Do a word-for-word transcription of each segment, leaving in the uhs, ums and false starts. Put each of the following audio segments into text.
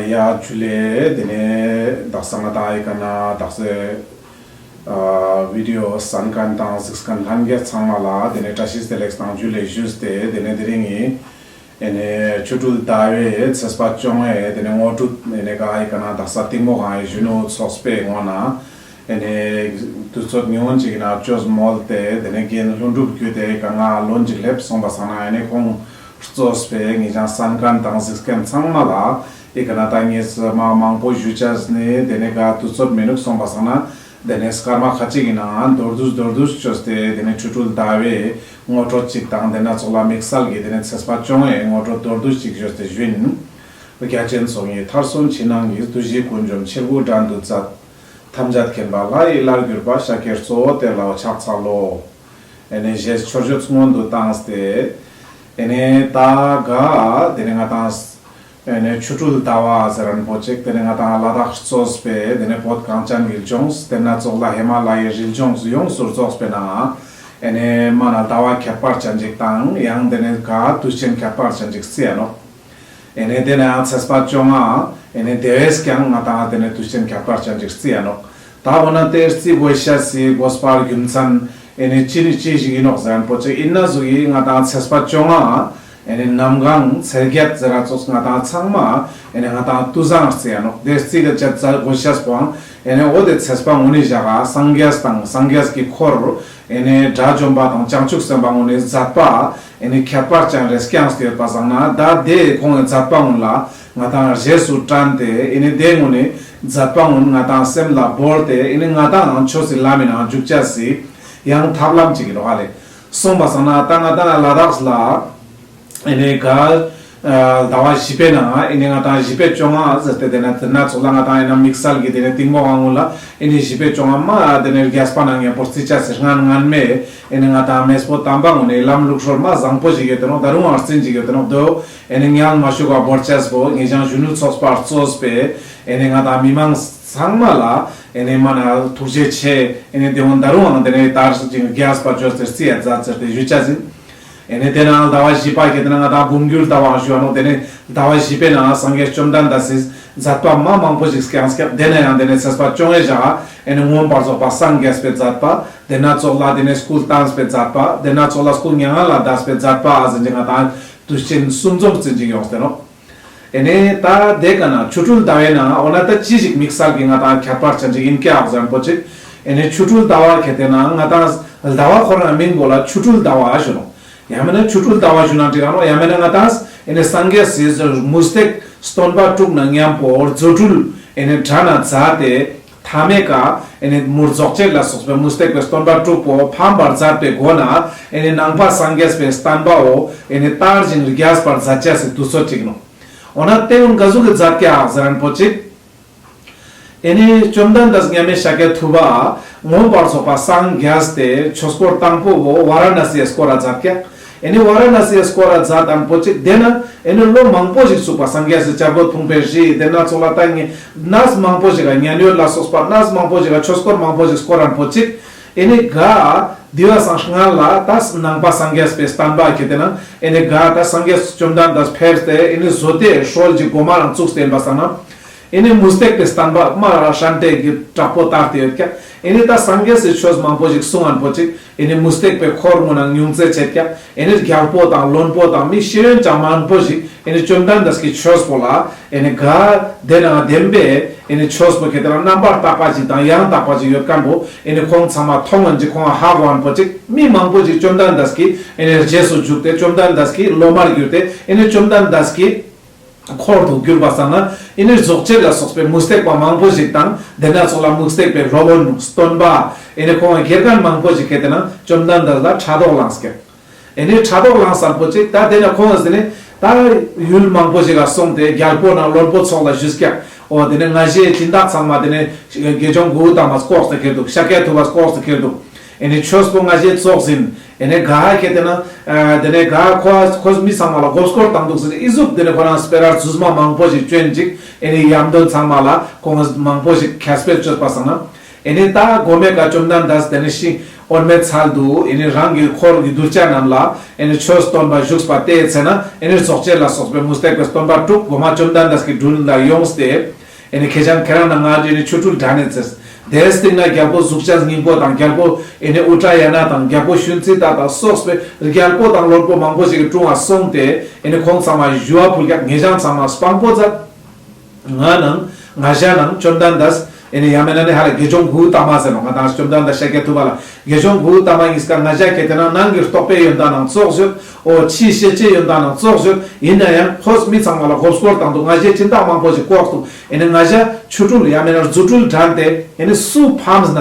ཡ་ཇུ་ལེ། དེ་ནས་དག་ས་ང་དང་ཨི་ཀ་ན་དག་ས་ཨ་བི་ཌི་ཨོ་གསན་མཁན་དང་གཟིགས་མཁན་ལྷན་རྒྱས་ཚང་མ་ལ་དེ་ནས་བཀྲ་ཤིས་བདེ་ལེགས་དང་ཇུ་ལེ་ཞུས་ཏེ། དེ་ནས་དེ་རིང་ངི་ཨེ་ནས་ཆོ་འཕྲུལ་ཟླ་བའི་ཚེས་པ་བཅོ་ལྔའི་དེ་ནས་ངོ་སྤྲོད། ཨེ་ནས་ག་ཨི་ཀ་ན་དག་ས་གཏིང་མོ་གང་ཡི་གཞོན་ནུ་ཚོགས་པའི་ངོས་ན་ཨེ་ནས་དུས་ཚོད་ཉུང་ངུ་ཅིག་ན་བཅོས་མོལ་ཏེ། དེ་ནས་རྒན་ལྷུན་གྲུབ་བརྒྱུད་དེ་ཨི་ཀ་ང་ལོན་ཅིག་སླེབས་སོང་པ་སང་ན། ཨེ་ནས་ཁོང་གཙོས་པའི་ངེད་ཅག་གསན་མཁན་དང་གཟིགས་མཁན་ཚང་མ་ལ་ཨི་ཀ་ན་ད་ངས་མ་མང་པོ་ཞུ་ཅས་ནི་དེ་ནས་ག་དུས་ཚོད་མི་འདུག་སོང་པ་སང་ན། དེ་ནས་སྐར་མ་ཁ་ཅིག་ཡིན་ནའང་མདོར་བསྡུས་མདོར་བསྡུས་བཅོས་ཏེ། དེ་ནས་ཆོ་འཕྲུལ་ཟླ་བའི་ངོ་སྤྲོད་ཅིག་དང་། དེ་ན་ཚོགས་ལ་དམིགས་བསལ་གྱི་དེ་ནས་ཚེས་པ་བཅོ་ལྔའི་ངོ་སྤྲོད་མདོར་བསྡུས་ཅིག་བཅོས་ཏེ་ཞུ་ཡིན། རྒྱ་ཆེན་ཚོགས་གཉིས་མཐར་སོན་ཕྱི་ནང་གི། བདུད་བཞི་ཀུན་འཇོམས་ཕྱིར་རྒོལ་དགྲ་འདུལ་མཛད། ཐམས་ཅད་མཁྱེན་པ་ལྷ་ཡི་བླར་གྱུར་པ། ཤཱཀྱའི་གཙོ་བོ་དེ་ལ་ཕྱག་འཚལ་ལོ། ཨེ་ནས་ཞེས་མཆོད་བརྗོད་སྔོན་དུ་བཏང་སྟེ། ཨེ་ནས་ད་ག་དེ་ནས་ང་དང་ཨེ་ནས་ཆོ་འཕྲུལ་ཟླ་བ་ཟེར་མཁན་པོ་ཅིག་དེ་ནས་ང་དང་ལ་དྭགས་གཙོས་པའི་དེ་ནས་བོད་གངས་ཅན་གྱི་ལྗོངས། དེ་ན་ཚོགས་ལ་ཧི་མ་ལ་ཡའི་རི་ལྗོངས་ཡོངས་སུ་རྫོགས་པའི་ནང་ཨེ་ནས་མ་ན་ཟླ་བ་ཁྱད་པར་ཅན་ཅིག་དང་། ཡང་དེ་ནས་ག་དུས་ཆེན་ཁྱད་པར་ཅན་ཅིག་བརྩི་ཡ་ནོག་ཨེ་ནས་དེ་ནས་ཡང་ཚེས་པ་བཅོ་ལྔ་ཨེ་ནས་དེ་བས་ཀྱང་ང་དང་དེ་ནས་དུས་ཆེན་ཁྱད་པར་ཅན་ཅིག་བརྩི་ཡ་ནོག་ད་འོ་ན་དེ་བརྩི་དགོས་ཤེས་སི་དགོས་པ་རྒྱུ་མཚན་ཨེ་ནས་ཅི་ནི་ཅི་ཞིག་ཡིན་ནོག་ཟེར་མཁན་པོ་ཅིག་ཡིན་ན་ཟུག་ཡིན། ང་དང་ཚེས་པ་བཅོ་ལྔ་ཨེ་ནས་གནམ་གང་ཚེས་བརྒྱད་ཟེར་ར་ཚོགས་ང་དང་ཚང་མ་ཨེ་ནས་ང་དང་དུས་བཟང་བརྩི་ཡ་ནོག་དེ་བརྩི་གི་ཆེད་བརྩི་དགོས་ཤེས་པོའང་ཨེ་ནས་འོ་དེ་ཚེས་པ་ངོ་ནས་བཞག་ག་སངས་རྒྱས་དང་སངས་རྒྱས་ཀྱི་འཁོར་ཨེ་ནས་དགྲ་བཅོམ་པ་དང་བྱང་ཆུབ་སེམས་དཔའ་ངོ་ནས་མཛད་པ་ཨེ་ནས་ཁྱད་པར་ཅན་རེ་བསྐྱངས་ཏེ་ཡོད་པ་སང་ན། ད་དེ་ཁོང་གི་མཛད་པ་ངོ་ལ་ང་དང་རྗེས་སུ་དྲན་ཏེ། ཨེ་ནས་དེ་ངོ་ནས་མཛད་པ་ངོ་ང་དང་སེམས་ལ་བོར་ཏེ། ཨེ་ནས་ང་དང་ཆོས་སི་ལམ་མི་ནང་འཇུག་ཅས་སི་ཡང་ཐབས་ལམ་ཅིག་གི་རོགས་ལས་སོང་པ་སང་ན། ད་ང་དང་ལ་དྭགས་ལ་ཨེ་ནས་ག་ཟླ་བ་བཞི་པའི་ནང་ཨེ་ནས་ང་དང་བཞི་པའི་བཅོ་ལྔ་ཟེར་ཏེ། དེ་ན་དེ་ན་ཚོགས་ལ་ང་དང་ཨེ་ན་དམིགས་བསལ་གྱི་དེ་ནས་གཏིང་མོ་ཨང་ལ་ཨེ་ནས་བཞི་པའི་བཅོ་ལྔ་མ་དེ་ནས་རྒྱས་པ་ནང་ངན་པོ་བརྩི་ཅས་སི་སྔན་སྔན་མེ་ཨེ་ནས་ང་དང་མེས་པོ་དམ་པ་ངོ་ནས་ལམ་ལུགས་སྲོལ་མ་བཟང་པོ་ཞིག་ཡོད་དེ་ནོག་ད་རུང་ཨང་རྩིན་ཅིག་ཡོད་དེ་ནོག་དོ་ཨེ་ནས་ཉལ་མ་ཞུགས་པ་བོར་ཅས་པོ་ངེད་ཅག་གཞོན་ནུ་ཚོགས་པ་གཙོས་པའི་ཨེ་ནས་ང་དང་མི་མང་ཚང་མ་ལ་ཨེ་ནས་མ་ན་ཐུགས་རྗེ་ཆེ། ཨེ་ནས་དེ་འོང་ད་རུང་ཨང་དེ་ནས་དར་ཞིང་རྒྱས་པ་བཅོས་ཏེ་བརྩི་ཡ་མཛད་ཟེར་ཏེ་ཞུ་ཅས་ཡིན། ཨེ་ནས་དེ་ནང་ཟླ་བ་བཞི་པ་གི་དེ་ན་ང་དང་འབུམ་འགྱུར་ཟླ་བ་ཞུ་བ་ནོག་དེ་ནས་ཟླ་བ་བཞི་པའི་ནང་སངས་རྒྱས་བཅོམ་ལྡན་འདས་སི་མཛད་པ་མ་མང་པོ་ཞིག་བསྐྱངས་བསྐྱངས། དེ་ན་ཡང་དེ་ནས་ཚེས་པ་བཅོ་ལྔའི་ཞག་ཨེ་ནས་མངོན་པར་རྫོགས་པ་སངས་རྒྱས་པའི་མཛད་པ། དེ་ན་ཚོགས་ལ་དེ་ནས་སྐུ་བལྟམས་པའི་མཛད་པ། དེ་ན་ཚོགས་ལ་སྐུ་མྱ་ངན་ལས་འདས་པའི་མཛད་པ་ཟེར་གྱི་ང་དང་དུས་ཆེན་གསུམ་འཛོམས་ཟེར་གྱི་ཡོངས་ཏེ་ནོག་ཨེ་ནས་ད་དེ་ག་ན་ཆོ་འཕྲུལ་ཟླ་བའི་ནང་འོ་ན་ད་ཅི་ཞིག་དམིགས་བསལ་གྱི་ང་དང་ཁྱད་པར་ཅན་ཅིག་ཡིན་ཀྱག་ཟེར་མཁན་པོ་ཅིག་ཨེ་ནས་ཆོ་འཕྲུལ་ཟླ་བ་ཁེ་དེ་ན་ང་དང་ཟླ་བ་ཁོ་རང་མིང་པོ་ལ་ཆོ་འཕྲུལ་ཟླ་བ་ཞུ་ནོག་ཡང་མིན་ན་ཆོ་འཕྲུལ་ཟླ་བ་ཞུ་ན་འགྲིག་ག་ནོག་ཡང་མིན་ན་ང་དང་ཨེ་ནས་སངས་རྒྱས་སི་མུ་སྟེགས་སྟོན་པ་དྲུག་ན་མཉམ་པོ་རྫུ་འཕྲུལ་ཨེ་ནས་དྲ་ན་མཛད་དེ། ཐ་མའི་ཀ་ཨེ་ནས་མུར་རྫོགས་བྱེད་ལ་སོགས་པའི་མུ་སྟེགས་པའི་སྟོན་པ་དྲུག་པོ་ཕམ་པར་མཛད་པའི་སྒོ་ན་ཨེ་ནས་ནང་པ་སངས་རྒྱས་པའི་བསྟན་པའོ་ཨེ་ནས་དར་ཞིང་རྒྱས་པར་མཛད་ཅས་སི་དུས་ཚོད་ཅིག་ནོག་འོ་ན་དེ་འོང་ག་ཟུག་གི་མཛད་ཀྱག་ཟེར་མཁན་པོ་ཅིག་ཨེ་ནས་བཅོམ་ལྡན་འདས་མཉམ་མེད་ཤཱཀྱ་ཐུབ་པ་མངོན་པར་རྫོགས་པ་སངས་རྒྱས་ཏེ་ཆོས་འཁོར་དང་པོ་བོ་ཝཱ་ར་ཎ་སིའི་སྐོར་ར་མཛད་ཀྱག་ཨེ་ནས་ཝཱ་ར་ཎ་སིའི་སྐོར་ར་མཛད་དང་པོ་ཅིག་དེ་ན་ཨེ་ནས་ལོ་མང་པོ་ཞིག་ཚུགས་པ་སངས་རྒྱས་སི་བྱ་རྒོད་ཕུང་པོའི་རི་དེ་ན་ཚོགས་ལ་ད་ངས་གནས་མང་པོ་ཞིག་ག་མཉན་ཡོད་ལ་སོགས་པ་གནས་མང་པོ་ཞིག་ག་ཆོས་འཁོར་མང་པོ་ཞིག་སྐོར་རན་པོ་ཅིག་ཨེ་ནས་ག་དེ་བ་སང་སྔ་ལ་ད་ནང་པ་སངས་རྒྱས་པའི་བསྟན་པ་ཁེ་དེ་ན་ཨེ་ནས་ག་ད་སངས་རྒྱས་བཅོམ་ལྡན་འདས་ཕེབས་ཏེ་ཨེ་ནས་བཟོ་ལྟའི་སྲོལ་གྱི་གོ་མ་རང་བཙུགས་ཏེ་ཡིན་པ་སང་ན། ཨེ་ནས་མུ་སྟེགས་པའི་བསྟན་པ་མ་ར་ཧྲན་ཏེ་གི་དྲག་པོ་དར་ཏེ་ཡོད་ཀྱག་ཨེ་ནས་ད་སངས་རྒྱས་སི་ཆོས་མང་པོ་ཞིག་གསུང་ངན་པོ་ཅིག་ཨེ་ནས་མུ་སྟེགས་པའི་འཁོར་ངོ་ན་ཉུང་ཙེ་ཆད་ཀྱག་ཨེ་ནས་རྒྱལ་པོ་དང་བློན་པོ་དང་མི་ཤེས་ཡོན་ཅང་མང་པོ་ཞིག་ཨེ་ནས་བཅོམ་ལྡན་འདས་ཀྱི་ཆོས་པོ་ལ་ཨེ་ནས་ག་དེ་ན་བདེན་པའི་ཨེ་ནས་ཆོས་པོ་ཁེ་དེ་ན་རྣམ་པར་དག་པ་ཅིག་དང་ཡང་དག་པ་ཅིག་ཡོད་མཁན་པོ་ཨེ་ནས་ཁོང་ཚང་མ་མཐོང་ངན་ཅིག་ཁོང་ཧ་གོ་ངན་པོ་ཅིག་མི་མང་པོ་ཅིག་བཅོམ་ལྡན་འདས་ཀྱི་ཨེ་ནས་རྗེས་སུ་འཇུག་སྟེ་བཅོམ་ལྡན་འདས་ཀྱི་སློབ་མར་གྱུར་ཏེ་ཨེ་ནས་བཅོམ་ལྡན་འདས་ཀྱི་འཁོར་དུ་གྱུར་པ་སང་ན་ཨེ་ནི་རྫོགས་བྱེད་ལ་སོགས་པའི་མུ་སྟེགས་པ་མང་པོ་ཞིག་དང་། དེ་ན་ཚོགས་ལ་མུ་སྟེགས་པའི་སློབ་དཔོན་སྟོན་པ་ཨེ་ནི་ཁོང་དགེ་རྒན་མང་པོ་ཞིག་གིས་དེ་ན་བཅོམ་ལྡན་འདས་ལ་ཕྲག་དོག་ལངས་ཀྱག་ཨེ་ནི་ཕྲག་དོག་ལངས་སམ་པོ་ཅིག་ད་དེ་ན་ཁོང་ཟེར་ནས་ད་ཡུལ་མང་པོ་ཞིག་ལ་སོང་སྟེ་རྒྱལ་པོ་ན་བློན་པོ་ཚོགས་ལ་ཞུས་ཀྱག་འོ་དེ་ནས་ང་ཞེས་སྦྱིན་བདག་ཚང་མ་དེ་ནས་དགེ་སྦྱོང་གུ་ཧུ་ཏ་མ་སྐོར་ཏེ་ཁྱེར་འདུག་ཤཱཀྱ་ཐུབ་པ་སྐོར་ཏེ་ཁྱེར་འདུག་ཨེ་ནི་ཆོས་པོ་ང་ཞེས་ཚོགས་ཟིན། ཨེ་ནི་ག་ཧ་ཁེ་དེ་ན། ཨ་དེ་ནས་ག་ཁོ་ཁོ་མི་ཚང་མ་ལ་མགོ་སྐོར་བཏང་འདུག་ཟེར་ཨི་ཟུག་དེ་ནས་ཁོ་རང་སྤེ་ར་རྫུས་མ་མང་པོ་ཞིག་བཅོན་ཅིག་ཨེ་ནི་ཡམ་དོན་ཚང་མ་ལ་ཁོང་མང་པོ་ཞིག་ཁྱད་སྤེལ་བཅོས་པ་སང་ན། ཨེ་ནི་ད་གོ་མེ་ཀ་བཅོམ་ལྡན་འདས་དེ་ནས་ཤི་ དབུ་མའི་ཚལ་དུ་ཨེ་ནི་རང་གི་འཁོར་གྱི་གདུལ་བྱ་རྣམས་ལ་ཨེ་ནི་ཆོས་སྟོན་པ་བཞུགས་པ་དེའི་ཚེ་ན་ཨེ་ནི་རྫོགས་བྱེད་ལ་སོགས་པའི་མུ་སྟེགས་པའི་སྟོན་པ་དྲུག་འགོ་མ་བཅོམ་ལྡན་འདས་ཀྱི་དྲུང་ལ་ཡོངས་ཏེ། ཨེ་ནི་ཁྱེད་ཅག་ཁྱེད་རང་ན་ང་ཨེ་ནི་ཆོ་འཕྲུལ་དྲན་ནས་ཚེ། དེའི་སྟེང་ན་རྒྱལ་པོ་གཟུགས་ཅན་སྙིང་པོ་དང་རྒྱལ་པོ་ཨེ་ནི་ཨུ་ཏྲ་ཡ་ན་དང་རྒྱལ་པོ་ཤུན་ཙི་ཏ་དང་སོགས་པའི་རྒྱལ་པོ་དང་བློན་པོ་མང་པོ་ཞིག་གི་དྲུང་ལ་སོང་སྟེ་ཨེ་ནི་ཁོང་ཚང་མ་ཞུ་བ་ཕུལ་ཀྱང་ངེད་ཅག་ཚང་མ་དཔང་པོ་མཛད། ང་ནང་ང་ཞ་ནང་བཅོམ་ལྡན་འདས་ཨེ་ནི་ཡང་མིན་ན་ནི་ཧ་ལ་དགེ་སྦྱོང་གུ་ཏ་མ་ཟེར་ནོ། ང་དང་བཅོམ་ལྡན་འདས་ཤཱཀྱ་ཐུབ་པ་ལ་དགེ་སྦྱོང་གུ་ཏ་མ་གཉིས་ཀ་ང་ཞ་ཁྱེད་དེ་ན་ནང་གི་རྟོགས་པའི་ཡོན་ཏན་ནང་ཙོགས་ཡོད། ཨོ་ཕྱིའི་ཤེས་བྱའི་ཡོན་ཏན་ནང་ཙོགས་ཡོད། ཡིན་ན་ཡང་ཁོས་མི་ཚང་མ་ལ་མགོ་སྐོར་བཏང་འདུག་ང་ཞའི་སྦྱིན་བདག་མང་པོ་ཞིག་བཀོག་འདུག་ཨེ་ནི་ང་ཞ་ཆོ་འཕྲུལ་ཡང་མིན་ན་རྫུ་འཕྲུལ་དྲན་ཏེ་ཨེ་ནི་སུ་ཕམ་ན།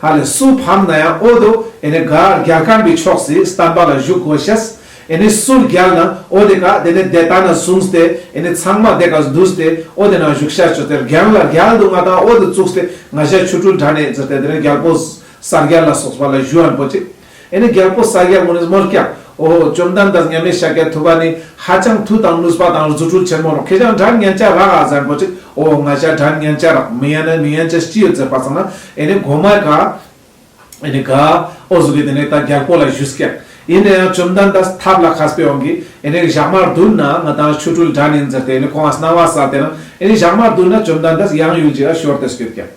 ཧ་ལས་སུ་ཕམ་ན་ཡང་ཨོ་དོ་ཨེ་ནི་ག་རྒྱལ་ཁམས་པའི་ཕྱོགས་སུ་བསྟན་པ་ལ་བཞུགས་དགོས་ཤེས། ཨེ་ནི་སུ་རྒྱལ་ན་ཨོ་དེ་ག་དེ་ནི་དེ་ལྟ་ན་བཟུང་སྟེ་ཨེ་ནི་ཚང་མ་དེ་ག་འདུས་ཏེ་ཨོ་དེ་ན་བཞུགས་ཤ་ཆོ་སྟེ་རྒྱལ་ལ་རྒྱལ་དུ་ང་དང་ཨོ་དེ་བཙུགས་ཏེ་ང་ཞ་ཆོ་འཕྲུལ་དྲན་ནས་ཟེར་ཏེ་དེ་ནི་རྒྱལ་པོ་གསལ་རྒྱལ་ལ་སོགས་པ་ལ་ཞུ་ཨན་པོ་ཅིག་ཨེ་ནི་རྒྱལ་པོ་གསལ་རྒྱལ་ངོ་ནས་མོར་ཀྱང་ཨོ་བཅོམ་ལྡན་འདས་མཉམ་མེད་ཤཱཀྱ་ཐུབ་པ་ནི་ཧ་ཅང་མཐུ་དང་ནུས་པ་དང་རྫུ་འཕྲུལ་ཆེན་མོ་རོ། ཁྱེད་ཅག་དྲན་ཉན་ཆ་རག་ཨ་ཟེར་པོ་ཅིག་ཨོ་ང་ཞ་དྲན་ཉན་ཆ་རག་མི་ཡན་ན་མི་ཡན་ཆ་ཅི་ཡོད་ཟེར་པ་ཚང་ན་ཨེ་ནི་གོ་མ་ག་ཨེ་ནི་ག་ཨོ་ཟུག་གི་དེ་ནས་ད་རྒྱལ་པོ་ལ་ཞུས་ཀྱང་ཡིན་ན་ཡང་བཅོམ་ལྡན་འདས་ཐབས་ལ་མཁས་པའི་དབང་གིས་ཨེ་ནི་ཞག་མ་བདུན་ན་ང་དང་ཆོ་འཕྲུལ་དྲན་ཡིན་ཟེར་ཏེ་ཨེ་ནི་ཁོང་ང་གནང་བ་ས་དེ་ན་ཨེ་ནི་ཞག་མ་བདུན་ན་བཅོམ་ལྡན་འདས་ཡང་ཡུལ་གཅིག་ལ་ཤོར་ཏེ་སྐྱོད་ཀྱང་།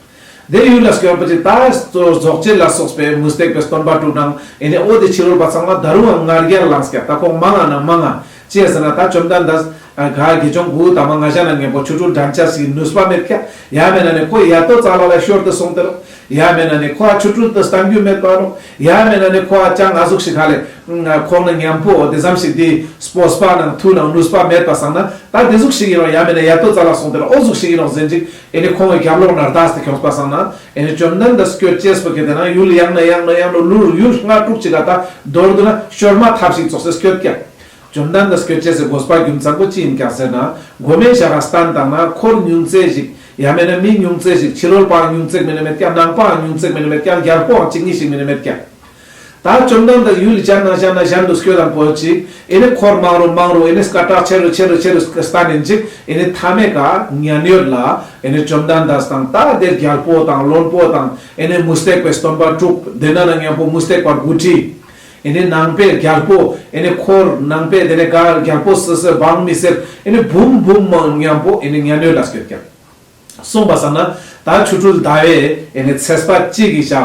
དེ་ཡུལ་ལ་སྐྱོད་པ་ཅིག་ད་རྫོགས་བྱེད་ལ་སོགས་པའི་མུ་སྟེགས་པའི་སྟོན་པ་དྲུག་ནང་ཨེ་ནི་ཨོ་དེ་ཕྱི་རོལ་པ་ཚང་མ་ད་རུང་ང་རྒྱལ་ལངས་ཀྱང་ད་ཁོང་མང་ང་ན་མང་ང་ཅི་ཟེར་ན་ད་བཅོམ་ལྡན་འདས་ག་དགེ་སྦྱོང་གུ་ཏ་མ་ང་ཞ་ན་ངན་པོ་ཆོ་འཕྲུལ་དྲན་ཆ་ཞིག་ནུས་པ་མེད་ཀྱང་ཡང་མེད་ན་ནི་ཁོ་ཡ་ཏོ་ཙ་ལ་ལ་ཤོར་ཏེ་སོང་སྟེ་རོ། ཡང་མེད་ན་ནི་ཁོ་ཨ་ཆོ་འཕྲུལ་དུ་བསྟན་རྒྱུ་མེད་པ་རོ། ཡང་མེད་ན་ནི་ཁོ་ཨ་ཅང་ང་ཟུག་ཞིག་ཧ་ལས་ཁོང་ནི་ཉམ་པོ་དེ་ཙམ་ཞིག་དེ་སྤོབས་པ་ནང་མཐུ་ནང་ནུས་པ་མེད་པ་སང་ན་ད་དེ་ཟུག་ཞིག་ཡིན་རོ། ཡང་མེད་ན་ཡ་ཏོ་ཙ་ལ་སོང་སྟེ་རོ་ཨོ་ཟུག་ཞིག་ཡིན་རོ་ཟེར་ཅིག་ཨེ་ནི་ཁོང་གི་རྒྱབ་ལོག་ན་རྡ་སྟེ་ཁྱོངས་པ་སང་ན་ཨེ་ནི་བཅོམ་ལྡན་འདས་སྐྱོད་ཅེས་པོ་ཁེ་དེ་ན་ཡུལ་ཡང་ན་ཡང་ན་ཡང་ན་ལུར་ཡུལ་ལྔ་དྲུག་ཅིག་ག་ད་མདོར་བསྡུ་ན་ཤོར་མ་ཐབས་ཤིག་ཙོགས་སེ་སྐྱོད་ཀྱང་། བཅོམ་ལྡན་འདས་སྐྱོད་ཅེས་སི་དགོས་པ་རྒྱུ་མཚན་པོ་ཅི་ཡིན་ཀྱང་ཟེར་ན་མགོ་མེད་ཞག་ག་སྟན་བཏང་ན་འཁོར་ཉུང་ཙེ་ཞིག་ཡང་མེད་ན་མི་ཉུང་ཙེ་ཞིག་ཕྱི་རོལ་པའང་ཉུང་ཙེ་མེད་ན་མེད་ཀྱང་ནང་པའང་ཉུང་ཙེ་མེད་ན་མེད་ཀྱང་རྒྱལ་པོའང་གཅིག་གཉིས་ཤིག་མེད་ན་མེད་ཀྱང་། ད་བཅོམ་ལྡན་འདས་ཡུལ་གཞན་ན་གཞན་ན་གཞན་དུ་སྐྱོད་དང་པོ་ཅིག་ཨེ་ནི་འཁོར་མང་རུ་མང་རུ་ཨེ་ནི་སྐད་གྲགས་ཆེ་རུ་ཆེ་རུ་ཆེ་རུ་སྟན་ནས་ཅིག་ཨེ་ནི་མཐའ་མའི་ཀ་མཉན་ཡོད་ལ་ཨེ་ནི་བཅོམ་ལྡན་འདས་དང་ད་དེ་རྒྱལ་པོ་དང་བློན་པོ་དང་ཨེ་ནི་མུ་སྟེགས་པའི་སྟོན་པ་དྲུག་དེ་ན་ན་མཉམ་པོ་མུ་སྟེགས་པ་དགུ་ཁྲི། ཨེ་ནི་ནང་པའི་རྒྱལ་པོ་ཨེ་ནི་འཁོར་ནང་པའི་དེ་ནས་ག་རྒྱལ་པོ་སི་སི་འབངས་མི་སེར་ཨེ་ནི་འབུམ་འབུམ་མང་མཉམ་པོ་ཨེ་ནི་མཉན་ཡོད་ལ་སྐྱོད་ཀྱང་། གསུངས་པ་སང་ན་ད་ཆོ་འཕྲུལ་ཟླ་བའི་ཨེ་ནི་ཚེས་པ་གཅིག་གི་ཞག་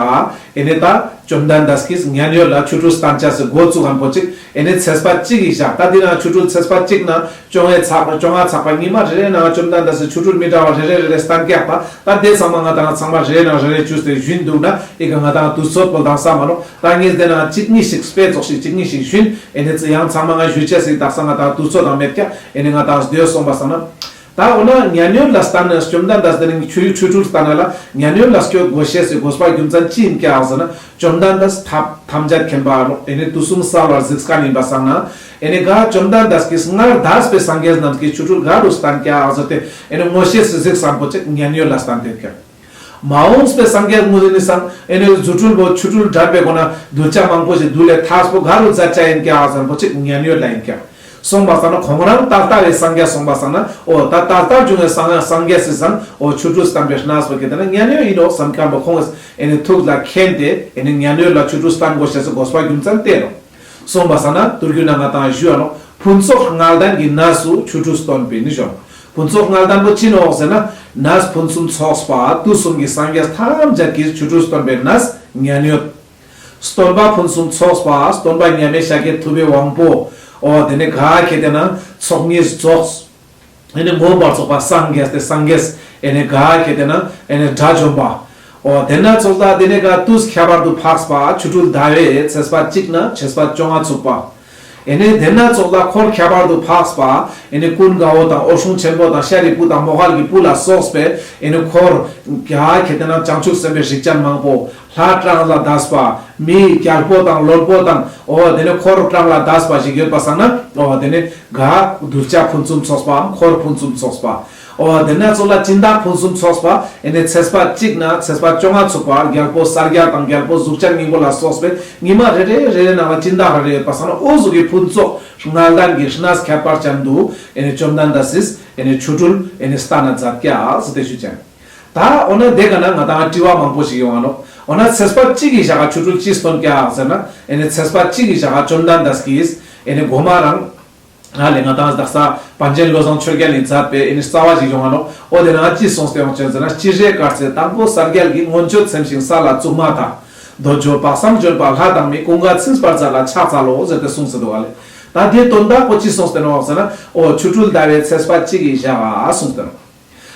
ཨེ་ནི་ད་བཅོམ་ལྡན་འདས་ཀྱིས་མཉན་ཡོད་ལ་ཆོ་འཕྲུལ་སྟན་ཆ་སི་འགོ་བཙུགས་ཧམ་པོ་ཅིག་ཨེ་ནི་ཚེས་པ་གཅིག་གི་ཞག་ད་འདི་ན་ཆོ་འཕྲུལ་ཚེས་པ་གཅིག་ན་བཅོ་ལྔའི་ཚགས་པ་བཅོ་ལྔ་ཚགས་པ་ཉི་མ་རེ་རེ་ནང་བཅོམ་ལྡན་འདས་སི་ཆོ་འཕྲུལ་མི་འདྲ་བ་རེ་རེ་རེ་རེ་སྟན་ཀྱག་པ་ད་དེ་ཚང་མ་ང་དང་ཚང་མ་རེ་རེ་ནང་རེ་རེ་བཅུས་ཏེ་ཞུས་འདུག་ན་ཨི་ཀ་ང་དང་དུས་ཚོད་པོ་དང་ས་མ་ནོ། ད་ངས་དེ་ན་གཅིག་གཉིས་ཤིག་དཔེ་ཙོགས་ཤིག་གཅིག་གཉིས་ཤིག་ཞུས་ཨེ་ནི་ཚེ་ཡང་ཚང་མ་ང་ཞུ་ཆེ་ཟིག་དག་ས་ང་དང་དུས་ཚོད་དང་མེད་ཀྱག་ཨེ་ནི་ང་དང་སྡོད་སོང་པ་སང་ན། ད་འོ་ན་མཉན་ཡོད་ལ་སྟན་ནས་བཅོམ་ལྡན་འདས་དེ་ནི་ཆོས་ཆོས་ཕྲུག་ལྟ་ན་ལ་མཉན་ཡོད་ལ་སྐྱོད་དགོས་ཤེས་སི་དགོས་པ་རྒྱུ་མཚན་ཅི་ཡིན་ཀྱག་ཟེར་ན་བཅོམ་ལྡན་འདས་ཐབས་ཐམས་ཅད་མཁྱེན་པ་ཨེ་ནི་དུས་གསུམ་གསལ་བར་གཟིགས་མཁན་ཡིན་པ་སང་ན་ཨེ་ནི་ག་བཅོམ་ལྡན་འདས་ཀྱིས་སྔར་འདས་པའི་སངས་རྒྱས་རྣམས་ཀྱིས་ཆོས་ཕྲུག་ག་རུ་བསྟན་ཀྱག་ཟེར་ཏེ་ཨེ་ནི་ངོ་ཤེས་སུ་གཟིགས་བསམ་པོ་ཅིག་མཉན་ཡོད་ལ་བསྟན་ཏེ་ཀྱག་མ་འོངས་པའི་སངས་རྒྱས་ངོ་ནི་སང་ཨེ་ནི་རྫུ་འཕྲུལ་པོ་ཆོས་ཕྲུག་འདྲ་པའི་སྒོ་ན་གདུལ་བྱ་མང་པོ་ཞིག་འདུལ་ལས་ཐག་པོ་ག་རུ་མཛད་བྱ་ཡིན་ཀྱག་བསམ་པོ་ཅིག་མཉན་ཡོད་ལ་ཡིན་ཀྱག་སོང་པ་སང་ན་ཁོང་རང་ད་ལྟ་བའི་སངས་རྒྱས་སོང་པ་སང་ན་ཨོ་ད་ད་ལྟ་བྱུང་བའི་སངས་སངས་རྒྱས་སི་སང་ཨོ་ཆོས་ཕྲུག་བསྟན་པའི་གནས་པོ་གི་དེ་ན་མཉན་ཡོད་ཡིན་ནོ་བསམ་མཁན་པོ་ཁོང་གིས་ཨེ་ནི་ཐུགས་ལ་མཁྱེན་ཏེ་ཨེ་ནི་མཉན་ཡོད་ལ་ཆོས་ཕྲུག་བསྟན་དགོས་ཤེས་སི་དགོས་པ་རྒྱུ་མཚན་དེ་རོ། སོང་པ་སང་ན་དུར་རྒྱུད་ན་ང་དང་ཞུ་ཨ་ནོ་ཕུན་ཚོགས་ལྔ་ལྡན་གྱི་གནས་སུ་ཆོས་ཕྲུག་སྟོན་པའི་ནི་ཞོ། ཕུན་ཚོགས་ལྔ་ལྡན་པོ་ཅི་ནོག་ཟེར་ན་གནས་ཕུན་སུམ་ཚོགས་པ་དུས་གསུམ་གྱི་སངས་རྒྱས་ཐམས་ཅད་ཀྱིས་ཆོས་ཕྲུག་སྟོན་པའི་གནས་མཉན་ཡོད། སྟོན་པ་ཕུན་སུམ་ཚོགས་པ་སྟོན་པ་མཉམ་མེད་ཤཱཀྱ་ཐུབ་པའི་དབང་པོ། ཨོ་དེ་ནི་ག་ཁེ་དེ་ན་ཚོགས་གཉིས་རྫོགས། ཨེ་ནི་མངོན་པར་རྫོགས་པ་སངས་རྒྱས་ཏེ་སངས་རྒྱས་ཨེ་ནི་ག་ཁེ་དེ་ན་ཨེ་ནི་དགྲ་བཅོམ་པ། ཨོ་དེ་ན་ཚོགས་ལ་དེ་ནི་ག་དུས་ཁྱད་པར་དུ་འཕགས་པ་ཆོ་འཕྲུལ་ཟླ་བའི་ཚེས་པ་གཅིག་ན་ཚེས་པ་བཅོ་ལྔ་ཚུགས་པ། ཨེ་ནི་དེ་ན་ཚོགས་ལ་འཁོར་ཁྱད་པར་དུ་འཕགས་པ་ཨེ་ནི་ཀུན་དགའ་བོ་དང་འོད་སྲུང་ཆེན་པོ་དང་ཤཱ་རིའི་བུ་དང་མོའུ་འགལ་གྱི་བུ་ལ་སོགས་པའི་ཨེ་ནི་འཁོར་ག་ཁེ་དེ་ན་བྱང་ཆུབ་སེམས་དཔའི་རིགས་ཅན་མང་པོ། ལྷ་གྲངས་ལས་འདས་པ། མིའི་རྒྱལ་པོ་དང་བློན་པོ་དང་། འོ་དེ་ནས་འཁོར་གྲངས་ལས་འདས་པ་ཞིག་ཡོད་པ་སང་ན། འོ་དེ་ནས་ག་གདུལ་བྱ་ཕུན་སུམ་ཚོགས་པའམ་འཁོར་ཕུན་སུམ་ཚོགས་པ། འོ་དེ་ནས་ཚོགས་ལ་སྦྱིན་བདག་ཕུན་སུམ་ཚོགས་པ། ཨེ་ནས་ཚེས་པ་གཅིག་ན་ཚེས་པ་བཅོ་ལྔ་ཚུགས་པ་རྒྱལ་པོ་གསལ་རྒྱལ་དང་རྒྱལ་པོ་གཟུགས་ཅན་སྙིང་པོ་ལ་སོགས་པའི་ཉི་མ་རེ་རེ་རེ་རེ་ནང་ལ་སྦྱིན་བདག་རེ་རེ་ཡོད་པ་སང་ན། འོ་ཟུག་གི་ཕུན་ཚོགས་ལྔ་ལྡན་གྱི་གནས་ཁྱད་པར་ཅན་དུ་ཨེ་ནས་བཅོམ་ལྡན་འདས་སིས་ཨེ་ནས་ཆོ་འཕྲུལ་ཨེ་ནས་བསྟན་ན་མཛད་ཀྱག་ཟེར་ཏེ་ཞུ་ཅན། ད་འོ་ན་དེ་ག་ན་ང་དང་དྲི་བ་མང་པོ་ཞིག་ཡོང་བ་ནོ། འོ་ན་ཚེས་པ་གཅིག་གི་ཞག་ཆོ་འཕྲུལ་ཅི་སྟོན་ཀྱག་ཟེར་ན། ཨེ་ནི་ཚེས་པ་གཅིག་གི་ཞག་བཅོམ་ལྡན་འདས་ཀྱིས་ཨེ་ནི་གོ་མ་རང་ཧ་ལས་ང་དང་དག་ས་པཎ་ཆེན་བློ་བཟང་ཆོས་རྒྱལ་ནས་མཛད་པའི་ཨེ་ནི་རྩ་བ་ཞིག་ཡོང་བ་ནོ། འོ་དེ་ནང་ཅི་གསུངས་ཏེ་ཡོང་ཅེན་ཟེར་ན། སྤྱན་རས་གར་ཚེ་དང་པོ་གསལ་རྒྱལ་གྱིས། མངོན་སྤྱོད་ཚིམ་ཞིང་ས་ལ་བཙུགས་མ་ཐག། འདོད་འཇོ་དཔག་བསམ་ལྗོན་པ་ལྷ་དང་མི། ཀུན་དགའ་ཚིག་པར་མཛད་ལ་ཕྱག་འཚལ་ལོ་ཟེར་ཏེ་གསུངས་ཟེར་འདུག་བ་ལས། ད་དེ་དོན་དག་པོ་ཅི་གསུངས་ཏེ་ནོ་ཟེར་ན། འོ་ཆོ་འཕྲུལ་ཟླ་བའི་ཚེས་པ་གཅིག་གི་ཞག་གསུངས་ཏེ་ནོ།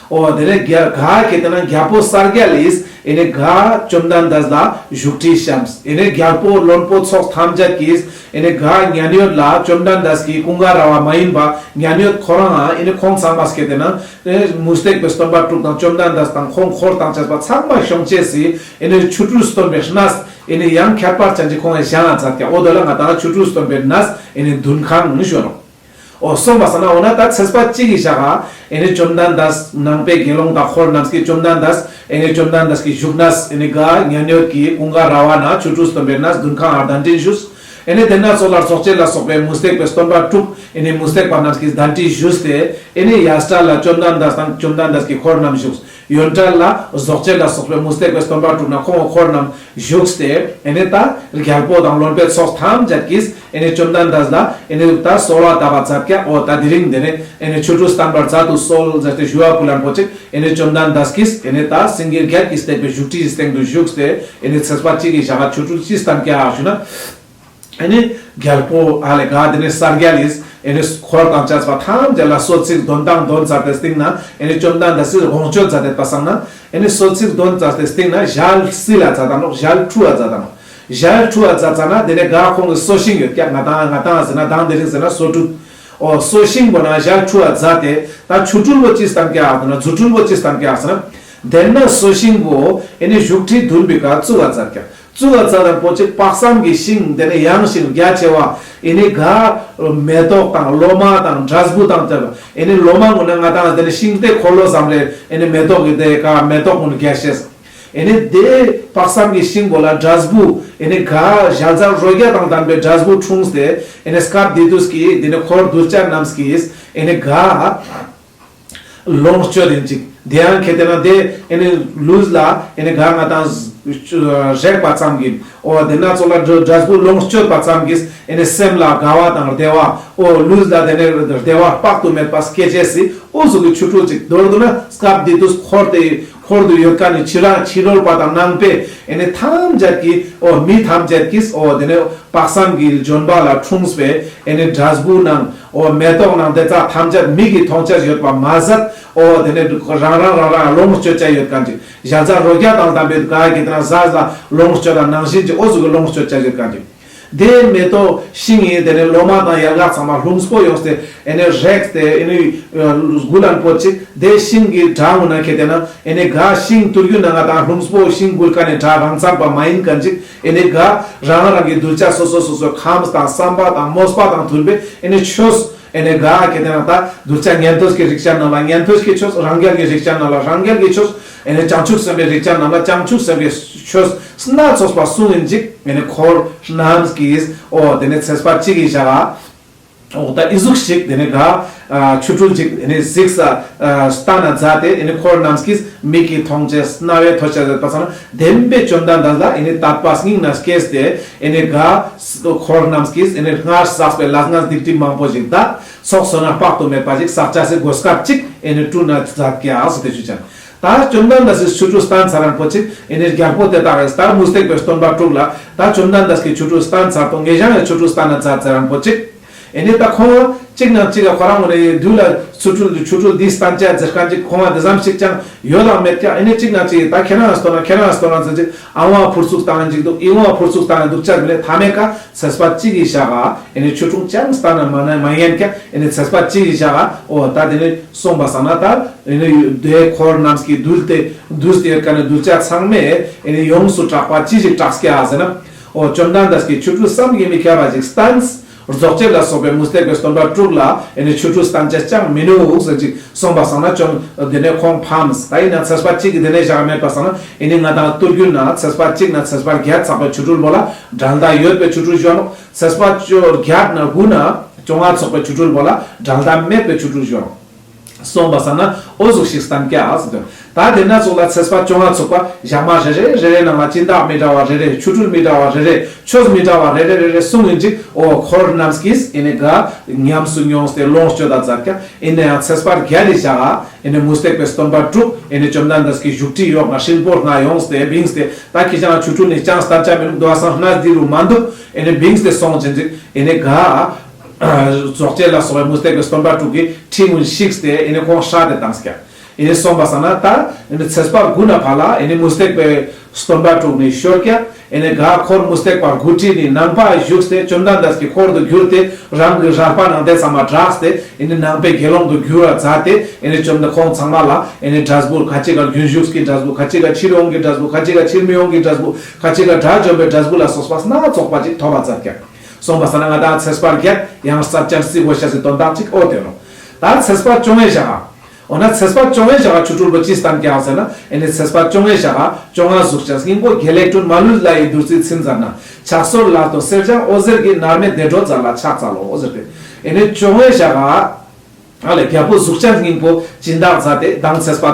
འོ་དེ་ནས་རྒྱ་ག་གེ་དེ་ན་རྒྱལ་པོ་གསལ་རྒྱལ་ལིས་ཨེ་ནི་ག་བཅོམ་ལྡན་འདས་ལ་བཞུགས་ཁྲི་བཤམས། ཨེ་ནི་རྒྱལ་པོ་བློན་པོ་ཚོགས་ཐམས་ཅད་ཀྱིས་ཨེ་ནི་ག་མཉན་ཡོད་ལ་བཅོམ་ལྡན་འདས་ཀྱི་ཀུན་དགའ་ར་བ་མ་ཡིན་པ་མཉན་ཡོད་ཁོ་རང་ཨེ་ནི་ཁོང་ཚང་མ་སྐད་དེ་ན་ཨེ་མུ་སྟེགས་པའི་སྟོན་པ་དྲུག་དང་བཅོམ་ལྡན་འདས་དང་ཁོང་འཁོར་དང་བཅས་པ་ཚང་མ་ཤོང་ཅེས་སི་ཨེ་ནི་ཆོ་འཕྲུལ་སྟོན་པའི་གནས་ཨེ་ནི་ཡང་ཁྱད་པར་ཅན་གྱི་ཁོང་ཡང་བཞེངས་ཨ་མཛད་ཀྱག། འོ་དོ་ལ་ང་དང་ཆོ་འཕྲུལ་སྟོན་པའི་གནས་ཨེ་ནི་འདུན་ཁང་ཞུ་ནོ། འོ་སོང་བ་ས་ན་འོ་ན་ད་ཚེས་པ་གཅིག་གི་ཞག་ག་ཨེ་ནི་བཅོམ་ལྡན་འདས་ནང་པའི་དགེ་སློང་དང་འཁོར་རྣམས་ཀྱིས་བཅོམ་ལྡན་འདས་ཨེ་ནི་བཅོམ་ལྡན་འདས་ཀྱི་བཞུགས་གནས་ཨེ་ནི་ག་མཉན་ཡོད་ཀྱི་ཀུན་དགའ་ར་བ་ན་ཆོ་འཕྲུལ་སྟོན་པའི་གནས་འདུན་ཁང་ཨར་གདན་འདྲེན་ཞུས། ཨེ་ནི་དེ་ན་ཚོ་ལ་རྫོགས་བྱེད་ལ་སོགས་པའི་མུ་སྟེགས་པའི་སྟོན་པ་དྲུག་ཨེ་ནི་མུ་སྟེགས་པ་རྣམས་ཀྱིས་གདན་འདྲེན་ཞུས་ཏེ་ཨེ་ནི་ཡ་སྐྲ་ལ་བཅོམ་ལྡན་འདས་དང་བཅོམ་ལྡན་འདས་ཀྱི་འཁོར་རྣམས་བཞུགས། གཡོན་གྲལ་ལ་རྫོགས་བྱེད་ལ་སོགས་པའི་མུ་སྟེགས་པའི་སྟོན་པ་དྲུག་ན་ཁོང་འཁོར་རྣམས་བཞུགས་ཏེ་ཨེ་ནི་ད་རྒྱལ་པོ་དང་བློན་པོའི་ཚོགས་ཐམས་ཅད་ཀྱིས་ཨེ་ནི་བཅོམ་ལྡན་འདས་ལ་ཨེ་ནི་ད་གསོལ་བ་བཏབ་པ་མཛད་ཀྱག། འོ་ད་དེ་རིང་དེ་ནས་ཨེ་ནི་ཆོ་འཕྲུལ་བསྟན་པར་མཛད་དུ་གསོལ་ཟེར་ཏེ་ཞུ་བ་ཕུལ་ལན་པོ་ཅིག་ཨེ་ནི་བཅོམ་ལྡན་འདས་ཀྱིས་ཨེ་ནི་ད་སེང་གེ་བརྒྱད་ཀྱིས་བཏེགས་པའི་བཞུགས་ཁྲིའི་སྟེང་དུ་བཞུགས་ཏེ་ཨེ་ནི་ཚེས་པ་གཅིག་གི་ཞག་ག་ཆོ་འཕྲུལ་ཅི་བསྟན་ཀྱག་ཞུ་ན། ཨེ་ནི་རྒྱལ་པོ་ཨ་ལས་ག་དེ་ནས་གསལ་རྒྱལ་ལིས་ཨེ་ནི་འཁོར་དང་བཅས་པ་ཐམས་ཅད་ལ་གསོལ་ཚིགས་འདོན་དང་འདོན་ཚར་ཏེ་སྟེང་ན་ཨེ་ནི་བཅོམ་ལྡན་འདས་སི་དགོངས་སྤྱོད་མཛད་དེ་པ་སང་ན་ཨེ་ནི་གསོལ་ཚིགས་འདོན་ཚར་ཏེ་སྟེང་ན་ཞལ་བསིལ་ལ་མཛད་དང་ནོག། ཞལ་འཁྲུ་བ་མཛད་དང་ནོག། ཞལ་འཁྲུ་བ་མཛད་ཙ་ན་དེ་ནས་ག་ཁོང་གི་སོ་ཤིང་ཡོད་ཀྱག། ང་དང་ང་དང་ཟེར་ན་དང་དེ་རིང་ཟེར་ན་སོ་དྲུག། འོ་སོ་ཤིང་པོ་ན་ཞལ་འཁྲུ་བ་མཛད་དེ་ད་ཆོ་འཕྲུལ་པོ་ཅི་བསྟན་ཀྱག་ཟེར་ན་རྫུ་འཕྲུལ་པོ་ཅི་བསྟན་ཀྱག་ཟེར་ན། དེ་ན་སོ་ཤིང་པོ་ཨེ་ནི་བཞུགས་ཁྲི་འདུན་པའི་ག་བཙུགས་པ་མཛད་ཀྱག། བཙུགས་པ་མཛད་དང་པོ་ཅིག་དཔག་བསམ་གྱི་ཤིང་དེ་ནས་ཡངས་ཤིང་རྒྱ་ཆེ་བ་ཨེ་ནི་ག་མེ་ཏོག་དང་ལོ་མ་དང་འབྲས་བུ་དང་བཅས་པ་ཨེ་ནི་ལོ་མ་ངོ་ན་ང་དང་དེ་ནས་ཤིང་རྟའི་འཁོར་ལོ་ཙམ་རེ་ཨེ་ནི་མེ་ཏོག་གི་དེ་ག་མེ་ཏོག་ངོ་ན་རྒྱ་ཆེ། ཨེ་ནི་དེ་དཔག་བསམ་གྱི་ཤིང་པོ་ལ་འབྲས་བུ་ཨེ་ནི་ག་ཞལ་ཟས་རོ་བརྒྱ་དང་ལྡན་པའི་འབྲས་བུ་འཁྲུངས་ཏེ་ཨེ་ནི་སྐབས་དེ་དུས་ཀྱི་དེ་ནས་འཁོར་གདུལ་བྱ་རྣམས་ཀྱིས་ཨེ་ནི་ག་ལོངས་སྤྱོད་ཡིན་ཅིག། དེ་ཡང་གལ་ཏེ་ན་དེ་ཨེ་ནི་ལུས་ལ་ཨེ་ནི་ག་ང་དང་རེག་པ་ཙམ་གྱིས་འོ་དེ་ན་ཚོ་ལ་འབྲས་བུ་ལོངས་སྤྱོད་པ་ཙམ་གྱིས་ཨེ་ནི་སེམས་ལ་དགའ་བ་དང་བདེ་བ་འོ་ལུས་ལ་དེ་ནས་བདེ་བ་དཔག་ཏུ་མེད་པ་སྐྱེ་ཅེས་སི་འོ་ཟུག་གི་ཆོ་འཕྲུལ་ཅིག་མདོར་བསྡུ་ན་སྐབས་དེ་དུས་འཁོར་དེ་འཁོར་དུ་ཡོད་མཁན་ནི་ཕྱི་ར་ཕྱི་རོལ་པ་དང་ནང་པའི་ཨེ་ནི་ཐམས་ཅད་ཀྱིས་འོ་མི་ཐམས་ཅད་ཀྱིས་འོ་དེ་ནས་དཔག་བསམ་གྱི་ལྗོན་པ་ལ་འཁྲུངས་པའི་ཨེ་ནི་འབྲས་བུ་ནང་འོ་མེ་ཏོག་ནང་དེ་ཚ་ཐམས་ཅད་མིག་གིས་མཐོང་ཆ་ཡོད་པ་མ་ཟད། འོ་དེ་ནས་རང་རང་རང་རང་ལོངས་སྤྱོད་ཆ་ཡོད་མཁན་ཅིག། ཞལ་ཟས་རོ་བརྒྱ་དང་ལྡན་པའི་ག་གི་དེ་ན་ཟས་ལ་ལོངས་སྤྱོད་ལ་ནང་བཞིན་གྱི་འོ་ཟུག་གི་ལོངས་སྤྱོད་ཆ་ཡོད་མཁན་ཅིག། དེ་མེ་ཏོག་ཤིང་ཡིན་དེ་ནས་ལོ་མ་དང་ཡལ་ག་ཚང་མ་ལྷུང་སྤོ་ཡོང་སྟེ་ཨེ་ནི་རེག་སྟེ་ཨེ་ནི་དགུ་ལན་པོ་ཅིག། དེ་ཤིང་གི་སྒྲ་ངོ་ན་ཁེ་དེ་ན་ཨེ་ནི་ག་ཤིང་དུར་རྒྱུ་ན་ང་དང་ལྷུང་སྤོ་ཤིང་འགུལ་མཁན་ནི་སྒྲ་རང་ཚང་པ་མ་ཡིན་མཁན་ཅིག། ཨེ་ནི་ག་རང་རང་གི་གདུལ་བྱ་སོ་སོ་སོ་སོའི་ཁམས་དང་བསམ་པ་དང་མོས་པ་དང་མཐུན་པའི་ཨེ་ནི་ཆོས། ཨེ་ནི་ག་གེ་དེ་ན་ད་གདུལ་བྱ་ཉན་ཐོས་ཀྱི་རིགས་ཅན་རྣམས་ལ་ཉན་ཐོས་ཀྱི་ཆོས། རང་རྒྱལ་གྱི་རིགས་ཅན་རྣམས་ལ་རང་རྒྱལ་གྱི་ཆོས། ཨེ་ནི་བྱང་ཆུབ་སེམས་དཔའི་རིགས་ཅན་རྣམས་ལ་བྱང་ཆུབ་སེམས་དཔའི་ཆོས་སྣ་ཚོགས་པ་གསུངས་ཡིན་ཅིག། ཨེ་ནི་འཁོར་རྣམས་ཀྱིས་འོ་དེ་ནས་ཚེས་པ་གཅིག་གི་ཞག་ག་འོ་ད་ཨི་ཟུག་ཞིག་དེ་ནས་ག་ཆོ་འཕྲུལ་ཅིག་ཨེ་ནི་གཟིགས་ས་ལྟ་ན་མཛད་དེ་ཨེ་ནི་འཁོར་རྣམས་ཀྱིས་མིག་གིས་མཐོང་ཆེས་རྣ་བས་ཐོས་ཆེས་ཟེར་པ་སང་ན་བདེན་པའི་བཅོམ་ལྡན་འདས་ལ་ཨེ་ནི་དད་པ་སྙིང་ན་སྐྱེས་ཏེ་ཨེ་ནི་ག་འཁོར་རྣམས་ཀྱིས་ཨེ་ནི་སྔར་བསགས་པའི་ལས་ངན་སྡིག་སྒྲིབ་མང་པོ་ཞིག་དག་ཚོགས་བསོད་ནམས་དཔག་ཏུ་མེད་པ་ཞིག་བསགས་བྱ་སའི་གོ་སྐབས་ཅིག་ཨེ་ནི་བསྐྲུན་ན་མཛད་ཀྱག་ཟེར་ཏེ་ཞུ་ཅན། ད་བཅོམ་ལྡན་འདས་སི་ཆོ་འཕྲུལ་བསྟན་ཚར་རན་པོ་ཅིག་ཨེ་ནི་རྒྱལ་པོ་དེ་དག་གིས་ད་མུ་སྟེགས་པའི་སྟོན་པ་དྲུག་ལ་ད་བཅོམ་ལྡན་འདས་ཀྱི་ཆོ་འཕྲུལ་བསྟན་ཚར་དུས་ངེད་ཅག་ཡང་ཆོ་འཕྲུལ་བསྟན་ན་མཛད་ཚར་རན་པོ་ཅིག། ཨེ་ནི་ད་ཁོང་གཅིག་ནང་གཅིག་ལ་ཁོ་རང་ངོ་ནས་དུས་ལ་ཆོ་འཕྲུལ་ཆོ་འཕྲུལ་འདི་བསྟན་ཅེས་ཟེར་མཁན་ཅིག་ཁོང་ལ་དེ་ཙམ་ཞིག་ཀྱང་ཡོད་དང་མེད་ཀྱང་ཨེ་ནི་གཅིག་ནང་གཅིག་ད་ཁྱེད་རང་ལ་སྟོན་ན་ཁྱེད་རང་ལ་སྟོན་ན་ཟེར་ཅིག་ཨ་ཝང་ཕུར་ཚུགས་བཏང་ཅིག་འདུག་ཨི་ཝང་ཕུར་ཚུགས་བཏང་འདུག་ཅག་མི་ལས་མཐའ་མའི་ཀ་ཚེས་པ་གཅིག་གི་ཞག་ག་ཨེ་ནི་ཆོ་འཕྲུལ་ཅང་བསྟན་ན་མ་ན་མ་ཉན་ཀྱང་ཨེ་ནི་ཚེས་པ་གཅིག་གི་ཞག་ག་འོ་ད་དེ་ནི་སོང་བ་སང་ན་ད་ཨེ་ནི་དེ་འཁོར་རྣམས་ཀྱིས་འདུལ་ཏེ་འདུས་ཏེ་ཡོད་མཁན་ནི་གདུལ་བྱ་ཚང་མས་ཨེ་ནི་ཡོངས་སུ་གྲགས་པ་ཅི་ཞིག་གྲགས་ཀྱག་ཟེར་ན། འོ་བཅོམ་ལྡན་འདས་ཀྱིས་ཆོ་འཕྲུལ་བསམ་གྱིས་མི་ཁྱབ་པ་ཞིག་བསྟན། རྫོགས་བྱེད་ལ་སོགས་པའི་མུ་སྟེགས་པའི་སྟོན་པ་དྲུག་ལ་ཨེ་ནི་ཆོ་འཕྲུལ་བསྟན་བྱ་ཅང་མི་ནུས་ཟེར་ཅིག་གསུངས་པ་སང་ན་བཅོམ་དེ་ནས་ཁོང་ཕམ། ད་ཡིན་ན་ཚེས་པ་གཅིག་གི་དེ་ནས་བཞག་མེད་པ་སང་ན་ཨེ་ནི་ང་དང་ཏུར་རྒྱུད་ན་ཚེས་པ་གཅིག་ན་ཚེས་པ་བརྒྱད་ཚགས་པའི་ཆོ་འཕྲུལ་པོ་ལ་འགྲན་ཟླ་ཡོད་པའི་ཆོ་འཕྲུལ་ཞུ་ནོ། ཚེས་པ་བཅོ་བརྒྱད་ན་དགུ་ན་བཅོ་ལྔ་ཚགས་པའི་ཆོ་འཕྲུལ་པོ་ལ་འགྲན་ཟླ་མེད་པའི་ཆོ་འཕྲུལ་ཞུ་ནོ། སོང་པ་སང་ན་འོ་ཟུག་ཞིག་བསྟན་ཀྱག་ཟེར་དོན། ད་དེ་ན་ཚོགས་ལ་ཚེས་པ་བཅོ་ལྔ་ཚུགས་པ་ཞག་མ་རེ་རེ་རེ་རེ་ནང་ལ་སྦྱིན་བདག་མི་འདྲ་བ་རེ་རེ། ཆོ་འཕྲུལ་མི་འདྲ་བ་རེ་རེ། ཆོས་མི་འདྲ་བ་རེ་རེ་རེ་རེ་གསུང་ཡིན་ཅིག་འོ་འཁོར་རྣམས་ཀྱིས་ཨེ་ནི་ག་ཉམས་སུ་མྱོང་སྟེ་ལོངས་སྤྱོད་ད་མཛད་ཀྱག་ཨེ་ནི་ཡང་ཚེས་པ་བརྒྱད་དེ་ཞག་ཨེ་ནི་མུ་སྟེགས་པའི་སྟོན་པ་དྲུག་ཨེ་ནི་བཅོམ་ལྡན་འདས་ཀྱི་བཞུགས་ཁྲི་ཡོག་ན་ཧྲིལ་པོ་ལྔ་ཡོངས་ཏེ་བིངས་ཏེ། ད་ཁྱེད་ཅག་ཆོ་འཕྲུལ་ནི་ཅང་སྟན་ཆ་མི་ལུག་འདུག་བསམ་ན་འདི་རུ་མ་འདུག་ཨེ་ནི་བིངས་ཏེ་སོང་ཅན་ཅིག་ཨེ་ནི་ག་རྫོགས་བྱེད་ལ་སོགས་པའི་མུ་སྟེགས་པའི་སྟོན་པ་དྲུག་གིས་ཁྲི་ཀུན་བཤིགས་ཏེ་ཨེ་ནི་ཁོང་ཧྲ་དེ་བཏང་ཀྱག་ཨེ་ནི་སོང་པ་སང་ན་ད་ཨེ་ནི་ཚེས་པ་དགུ་ན་ཕར་ལ་ཨེ་ནི་མུ་སྟེགས་པའི་སྟོན་པ་དྲུག་ནི་ཤོར་ཀྱག་ཨེ་ནི་ག་འཁོར་མུ་སྟེགས་པ་དགུ་ཁྲི་ནི་ནང་པ་བཞུགས་ཏེ་བཅོམ་ལྡན་འདས་ཀྱི་འཁོར་དུ་གྱུར་ཏེ་རང་གི་རལ་པ་ནང་དེ་ཚང་མ་བསྒྲགས་ཏེ་ཨེ་ནི་ནང་པའི་དགེ་སློང་དུ་གྱུར་བར་མཛད་དེ་ཨེ་ནི་བཅོམ་ལྡན་ཁོང་ཚང་མ་ལ་ཨེ་ནི་འབྲས་བུ་ཁ་ཅིག་ག་རྒྱུན་ཞུགས་ཀྱི་འབྲས་བུ། ཁ་ཅིག་ག་ཕྱིར་འོང་གི་འབྲས་བུ། ཁ་ཅིག་ག་ཕྱིར་མི་འོང་གི་འབྲས་བུ། ཁ་ཅིག་ག་དགྲ་བཅོམ་པའི་འབྲས་བུ་ལ་སོགས་པ་སྣ་ཚོགས་པ་ཅིག་ཐོབ་པར་མཛད་ཀྱག་སོང་པ་སང་ན་ང་དང་ཚེས་པ་བརྒྱད་ཡང་རྩ་ཅན་རྩི་དགོས་ཤ་ཟེར་དོན་དག་ཅིག་འོ་དེ་རུ། ད་ཚེས་པ་བཅོ་ལྔའི་ཞག་འོ་ན་ཚེས་པ་བཅོ་ལྔའི་ཞག་ཆོ་འཕྲུལ་པོ་ཅི་བསྟན་ཀྱག་ཟེར་ན། ཨེ་ནི་ཚེས་པ་བཅོ་ལྔའི་ཞག་བཅོ་ལྔ་གཟུགས་ཅན་སྙིང་པོ་དགེ་ལེགས་དྲུང་མ་ལུས་ལྷ་ཡི་བདུད་རྩིའི་ཚིམ་ཟ་ན། ཕྱག་སོར་ལ་དོ་གསེར་སྦྱངས་འོད་ཟེར་གྱིས། མནར་མེད་བདེ་འགྲོ་མཛད་ལ་ཕྱག་འཚལ་ལོ་ཟེར་ཏེ། ཨེ་ནི་བཅོ་ལྔའི་ཞག་ཨ་ལས་རྒྱལ་པོ་གཟུགས་ཅན་སྙིང་པོ་སྦྱིན་བདག་མཛད་དེ་མདང་ཚེས་པ་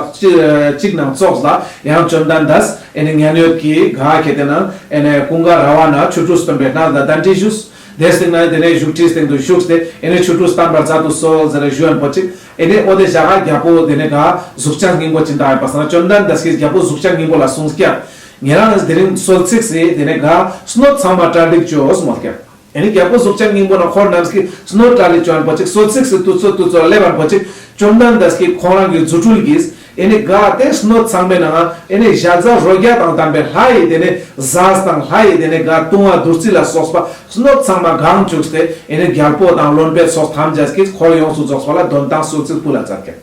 གཅིག་ནང་ཚོགས་ལ་ཡང་བཅོམ་ལྡན་འདས་ཨེ་ནི་མཉན་ཡོད་ཀྱི་ག་ཁེ་ཏེ་ན་ཨེ་ནི་ཀུན་དགའ་ར་བ་ན་ཆོ་འཕྲུལ་སྟོན་པའི་གནས་ལ་གདན་འདྲེན་ཞུས། དེའི་སྟེང་ན་དེ་ནས་བཞུགས་ཁྲིའི་སྟེང་དུ་བཞུགས་ཏེ་ཨེ་ནི་ཆོ་འཕྲུལ་བསྟན་པར་མཛད་དུ་གསོལ་ཟེར་ཞུ་ཡན་པོ་ཅིག་ཨེ་ནི་འོ་དེ་ཞག་རྒྱལ་པོ་དེ་ནས་ག་གཟུགས་ཅན་སྙིང་པོ་སྦྱིན་བདག་ཡིན་པ་སང་ན་བཅོམ་ལྡན་འདས་ཀྱིས་རྒྱལ་པོ་གཟུགས་ཅན་སྙིང་པོ་ལ་གསུངས་ཀྱག་ཉེ་རང་ནས་དེ་རིང་གསོལ་ཚིགས་སེ་དེ་ནས་ག་སྣོད་ཚང་མ་གྲ་སྒྲིག་བྱོས་མོལ་ཀྱག་ཨེ་ནི་རྒྱལ་པོ་གཟུགས་ཅན་སྙིང་པོ་ན་འཁོར་རྣམས་ཀྱིས་སྣོད་གྲ་སྒྲིག་བྱོས་ཡན་པོ་ཅིག་གསོལ་ཚིགས་སེ་དུས་ཚོད་དུས་ཚོད་སླེབས་ཡན་པོ་ཅིག་བཅོམ་ལྡན་འདས་ཀྱིས་ཁོང་རང་གི་རྫུ་འཕྲུལ་གྱིས་ཨེ་ནི་ག་དེ་སྣོད་ཚང་མའི་ནང་ཨེ་ནི་ཞལ་ཟས་རོ་བརྒྱ་དང་ལྡན་པའི་ལྷ་ཡི་དེ་ནས་ཟས་དང་ལྷ་ཡི་དེ་ནས་ག་བཏུང་བ་བདུད་རྩི་ལ་སོགས་པ་སྣོད་ཚང་མ་གང་བཅུག་སྟེ་ཨེ་ནི་རྒྱལ་པོ་དང་བློན་པོའི་ཚོགས་ཐམས་ཅད་ཀྱིས་འཁོར་ཡོངས་སུ་རྫོགས་པ་ལ་དོན་དང་གསོལ་ཚིགས་ཕུལ་ལ་མཛད་ཀྱག་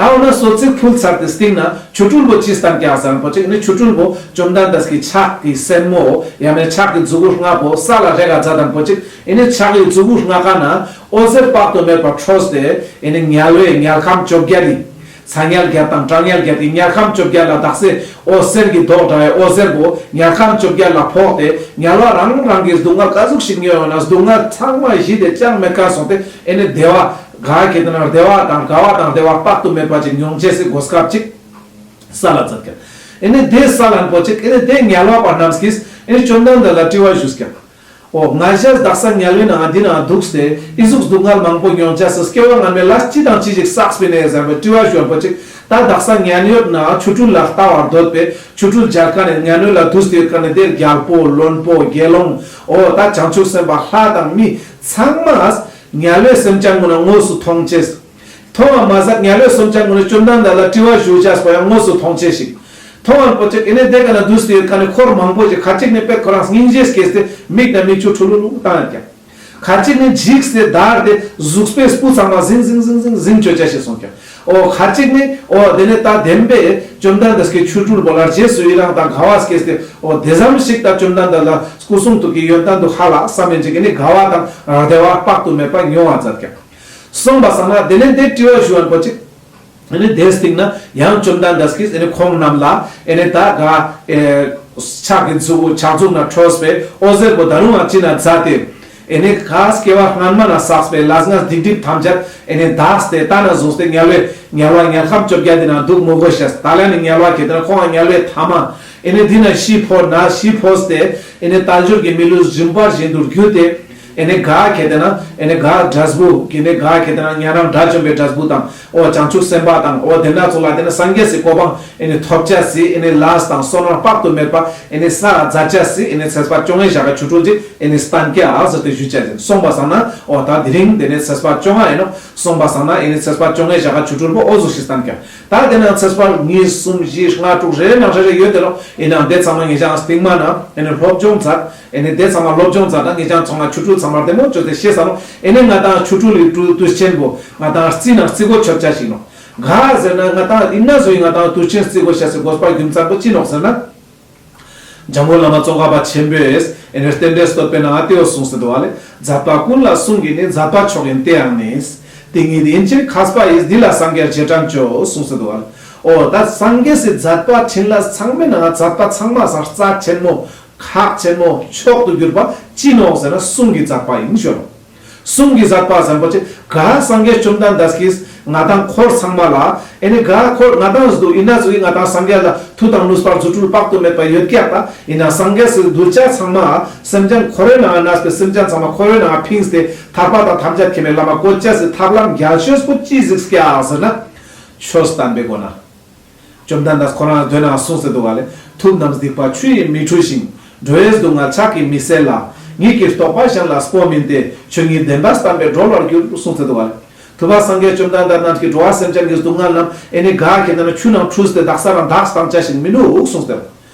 ད་འོ་ན་གསོལ་ཚིགས་ཕུལ་ཚར་ཏེ་སྟེང་ན་ཆོ་འཕྲུལ་པོ་ཅི་བསྟན་ཀྱག་ཟེར་ཡན་པོ་ཅིག་ཨེ་ནི་ཆོ་འཕྲུལ་པོ་བཅོམ་ལྡན་འདས་ཀྱི་ཕྱག་གི་སེན་མོ་ཡང་མེད་ཕྱག་གི་མཛུ་གུ་ལྔ་པོ་ས་ལ་རེག་ག་མཛད་ཡན་པོ་ཅིག་ཨེ་ནི་ཕྱག་གི་མཛུ་གུ་ལྔ་ཀ་ན་འོད་ཟེར་དཔག་ཏུ་མེད་པ་འཕྲོས་ཏེ་ཨེ་ནི་དམྱལ་བའི་དམྱལ་ཁམས་བཅོ་བརྒྱད་དེ། ཚ་དམྱལ་བརྒྱད་དང་གྲང་དམྱལ་བརྒྱད་དེ་དམྱལ་ཁམས་བཅོ་བརྒྱད་ལ་དག་སེ་འོད་ཟེར་གྱི་མདོག་འདྲ་བའི་འོད་ཟེར་པོ་དམྱལ་ཁམས་བཅོ་བརྒྱད་ལ་ཕོག་སྟེ་དམྱལ་བ་རང་རང་གི་སྡུག་བསྔལ་ག་ཟུག་ཞིག་མྱོང་ཡོད་ན་སྡུག་བསྔལ་ཚང་མ་ཞི་སྟེ་ཅང་མེད་ཀ་སོང་སྟེ་ཨེ་ནི་བདེ་བ་ག་ཁེ་ཏེ་ན་བདེ་བ་དང་དགའ་བ་དང་བདེ་བ་དཔག་ཏུ་མེད་པ་ཅིག་མྱོང་བྱས་སི་གོ་སྐབས་ཅིག་སལ་ལ་མཛད་ཀྱག་ཨེ་ནི་དེ་སལ་ཡན་པོ་ཅིག་ཨེ་ནི་དེ་དམྱལ་བ་པ་རྣམས་ཀྱིས་ཨེ་ནི་བཅོམ་ལྡན་འདས་ལ་དྲི་བ་ཞུས་ཀྱག་འོ་ང་ཞག་དག་ས་དམྱལ་བའི་ནང་འདི་ན་འདུག་སྟེ་ཨི་ཟུག་སྡུག་བསྔལ་མང་པོ་མྱོང་བྱས་སི་སྐྱེ་བ་སྔ་མའི་ལས་ཅི་དང་ཅི་ཞིག་བསགས་པ་ཡིན་ནས་ཟེར་བའི་དྲི་བ་ཞུ་ཡན་པོ་ཅིག་ད་དག་ས་མཉན་ཡོད་ན་ཆོ་འཕྲུལ་ལ་ལྟ་བར་འདོད་པའི་ཆོ་འཕྲུལ་སྦྱར་མཁན་ནི་མཉན་ཡོད་ལ་འདུག་སྟེ་ཡོད་མཁན་ནི་དེ་རྒྱལ་པོ་བློན་པོ་དགེ་སློང་འོ་ད་བྱང་ཆུབ་སེམས་དཔའ་ལྷ་དང་མི་ཚང་མ་དམྱལ་བའི་སེམས་ཅན་ཀུན་ན་དངོས་སུ་མཐོང་བྱས། མཐོང་བ་མ་ཟད་དམྱལ་བའི་སེམས་ཅན་ཀུན་ན་བཅོམ་ལྡན་འདས་ལ་དྲི་བ་ཞུ་བྱས་པ་ཡང་དངོས་སུ་མཐོང་བྱས་ཤིག་མཐོང་ཡན་པོ་ཅིག་ཨེ་ནི་དེ་ཀ་ན་འདུག་སྟེ་ཡོད་མཁན་ནི་འཁོར་མང་པོ་ཞིག་ཁ་ཅིག་ནི་དཔེ་ཁོ་རང་སྙིང་རྗེ་སྐྱེས་ཏེ་མིག་དང་མིག་ཆུ་འཁྲུ་ལུ་ལུ་བཏང་ཡོད་ཀྱག་ཁ་ཅིག་ནི་འཇིགས་སེ་འདར་ཏེ་གཟུགས་པོའི་སྤུ་ཚང་མ་ཟིང་ཟིང་ཟིང་ཟིང་ཟིང་བཅོ་བྱས་ཤིག་སོང་ཀྱག་འོ་ཁ་ཅིག་ནི་འོ་དེ་ནས་ད་བདེན་པའི་བཅོམ་ལྡན་འདས་ཀྱི་ཆོ་འཕྲུལ་པོ་ལ་རྗེས་སུ་ཡི་རང་དང་དགའ་བ་སྐྱེས་ཏེ་འོ་དེ་ཙམ་ཞིག་ད་བཅོམ་ལྡན་འདས་ལ་སྐུ་གསུང་ཐུགས་ཀྱི་ཡོན་ཏན་དུ་ཧ་ལ་བསམ་མིན་ཅིག་གི་ནི་དགའ་བ་དང་བདེ་བ་དཔག་ཏུ་མེད་པ་མྱོང་བ་མཛད་ཀྱག་སོང་པ་སང་ན་དེ་ནས་དེ་དྲི་བ་ཞུ་ཡན་པོ་ཅིག་ཨེ་ནི་དེའི་སྟེང་ན་ཡང་བཅོམ་ལྡན་འདས་ཀྱིས་ཨེ་ནི་ཁོང་རྣམས་ལ་ཨེ་ནི་ད་ག་ཨེ་ཕྱག་གི་མཛུབ་ཕྱག་མཛུབ་ན་འཕྲོས་པའི་འོད་ཟེར་པོ་ད་རུང་ཡང་ཅི་ན་མཛད་དེ། ཨེ་ནི་ག་སྐྱེ་བ་སྔན་མ་ན་བསགས་པའི་ལས་ངན་སྡིག་སྒྲིབ་ཐམས་ཅད་ཨེ་ནི་དག་སྟེ་ད་ན་བཟུང་སྟེ་དམྱལ་བའི་དམྱལ་བ་དམྱལ་ཁམས་བཅོ་བརྒྱད་འདི་ན་འདུག་མི་དགོས་ཤེས། ད་ལན་ནི་དམྱལ་བ་ཁེ་ཏེ་ན་ཁོང་དམྱལ་བའི་ཐ་མ་ཨེ་ནི་འདི་ན་ཤི་འཕོ་ན་ཤི་འཕོས་ཏེ་ཨེ་ནི་དལ་འབྱོར་གྱི་མི་ལུས་རིམ་པ་བཞིན་དུ་བརྒྱུད་དེ། ཨེ་ནི་ག་ཁེ་ཏེ་ན་ཨེ་ནི་ག་འབྲས་བུ་གི་ནི་ག་ཁེ་ཏེ་ན་ཉན་རང་དགྲ་བཅོམ་པའི་འབྲས་བུ་དང་འོ་བྱང་ཆུབ་སེམས་དཔའ་དང་འོ་དེ་ན་ཚོ་ལ་དེ་ནི་སངས་རྒྱས་སི་གོ་འཕང་ཨེ་ནི་ཐོབ་བྱ་སི་ཨེ་ནི་ལས་དང་བསོད་ནམས་དཔག་ཏུ་མེད་པ་ཨེ་ནི་ས་མཛད་བྱ་སི་ཨེ་ནི་ཚེས་པ་བཅོ་ལྔའི་ཞག་ག་ཆོ་འཕྲུལ་ཅིག་ཨེ་ནི་བསྟན་ཀྱག་ཟེར་ཏེ་ཞུ་བྱ་ཅན་སོང་པ་སང་ན་འོ་ད་དེ་རིང་དེ་ནི་ཚེས་པ་བཅོ་ལྔ་ཨེ་ནོ་སོང་པ་སང་ན་ཨེ་ནི་ཚེས་པ་བཅོ་ལྔའི་ཞག་ག་ཆོ་འཕྲུལ་པོ་འོ་ཟུག་ཞིག་བསྟན་ཀྱག་ད་དེ་ན་ཚེས་པ་གཉིས་གསུམ་བཞི་ལྔ་དྲུག་རེ་རེ་ནང་རེ་རེ་ཡོད་དེ་ལོ། ཨེ་ནང་དེ་ཚང་མ་ངེད་ཅག་སྟིང་མ་ན་ཨེ་ནི་སློབ་སྦྱོང་མཛད། ཨེ་ནི་དེ་ཚང་མ་སློབ་སྦྱོང་མཛད་ན་ངེད་ཅག་ཚང་མ་ཆོ་འཕྲུལ་ཚང་མ་བདེ་མོ་བཅོས་ཏེ་ཤེས་ས་ནོ། ཨེ་ནི་ང་དང་ཆོ་འཕྲུལ་ལི་ཀྲུ་དུས་ཆེན་པོ་ང་དང་རྩིས་ནང་རྩིས་སྒོ་ཆོད་བྱ་ཞིག་ནོ། ག་ཟེར་ན་ང་དང་ཨིན་ན་བཟོ་ཡི་ང་དང་དུས་ཆེན་རྩིས་སྒོ་བྱ་སའི་དགོས་པ་རྒྱུ་མཚན་པོ་ཅི་ནོག་ཟེར་ན། འཇམ་མགོན་བླ་མ་ཙོང་ཁ་པ་ཆེན་པོས་ཨེ་ནི་རྟེན་འབྲེལ་བསྟོད་པའི་ནང་ང་དེའོ་གསུངས་སེ་འདུག་བ་ལེ། མཛད་པ་ཀུན་ལ་གསུང་གི་ནི། མཛད་པ་མཆོག་ཡིན་དེ་ཡང་ནི། དེ་ཉིད་ཡིན་ཕྱིར་མཁས་པ་ཡིས། འདི་ལ་སངས་རྒྱས་རྗེས་དྲན་བྱོས། གསུངས་སེ་འདུག་བ་ལེ། འོ་ད་སངས་རྒྱས་སི་མཛད་པ་འཕྲིན་ལས་ཚང་མའི་ནང་ང་མཛད་པ་ཚང་མ་སང་རྩ་ཆེན་མོ། ཁག་ཆེན་མོ་མཆོག་ཏུ་གྱུར་པ་ཅི་ནོག་ཟེར་ན་གསུང་གི་མཛད་པ་ཡིན་ཞུ་ནོ། གསུང་གི་མཛད་པ་ཟེར་པོ་ཅི་ག་སངས་རྒྱས་བཅོམ་ལྡན་འདས་ཀྱིས་ ང་དང་འཁོར་ཚང་མ་ལ་ཨེ་ནི་ག་འཁོར་ང་དང་འདུག་ཡིན་ན་ཟུག་ཡིན། ང་དང་སངས་རྒྱས་ལ་མཐུ་དང་ནུས་པ་རྫུ་འཕྲུལ་དཔག་ཏུ་མེད་པ་ཡོད་ཀྱག་ད། ཡིན་ན་སངས་རྒྱས་སི་གདུལ་བྱ་ཚང་མ་སེམས་ཅན་འཁོར་བའི་ནང་ང་གནས་པའི་སེམས་ཅན་ཚང་མ་འཁོར་བའི་ནང་ང་ཕིངས་ཏེ་ཐར་པ་དང་ཐམས་ཅད་མཁྱེན་པའི་ལམ་ལ་བཀོད་བྱ་སི་ཐབས་ལམ་རྒྱལ་ཤོས་པོ་ཅི་ཟིག་ཀྱག་ཟེར་ན། ཆོས་བསྟན་པའི་སྒོ་ནས། བཅོམ་ལྡན་འདས་ཁོ་རང་མདོའི་ནང་གསུངས་ཏེ་འདུག་ག་ལེ། ཐུབ་རྣམས་སྡིག་པ་ཆུ་ཡིས་མི་འཁྲུ་ཞིང་། འགྲོ་བའི་སྡུག་བསྔལ་ཕྱག་གིས་མི་སེལ་ལ། ཉིད་ཀྱི་རྟོགས་པ་གཞན་ལ་སྤོ་མིན་ཏེ། ཆོས་ཉིད་བདེན་པ་བསྟན་པས་གྲོལ་བར་འགྱུར། གསུངས་ཏེ་འདུག་ག་ལེ། ཐུབ་པ་སངས་རྒྱས་བཅོམ་ལྡན་འདས་རྣམས་ཀྱིས་འགྲོ་བ་སེམས་ཅན་གྱི་སྡུག་བསྔལ་རྣམས་ཨེ་ནི་ག་གེ་ན་ཆུ་ནང་འཁྲུས་ཏེ་དག་ས་རང་དག་བཏང་བྱ་ཞིག་མི་ནུས་གསུངས་ཏེ།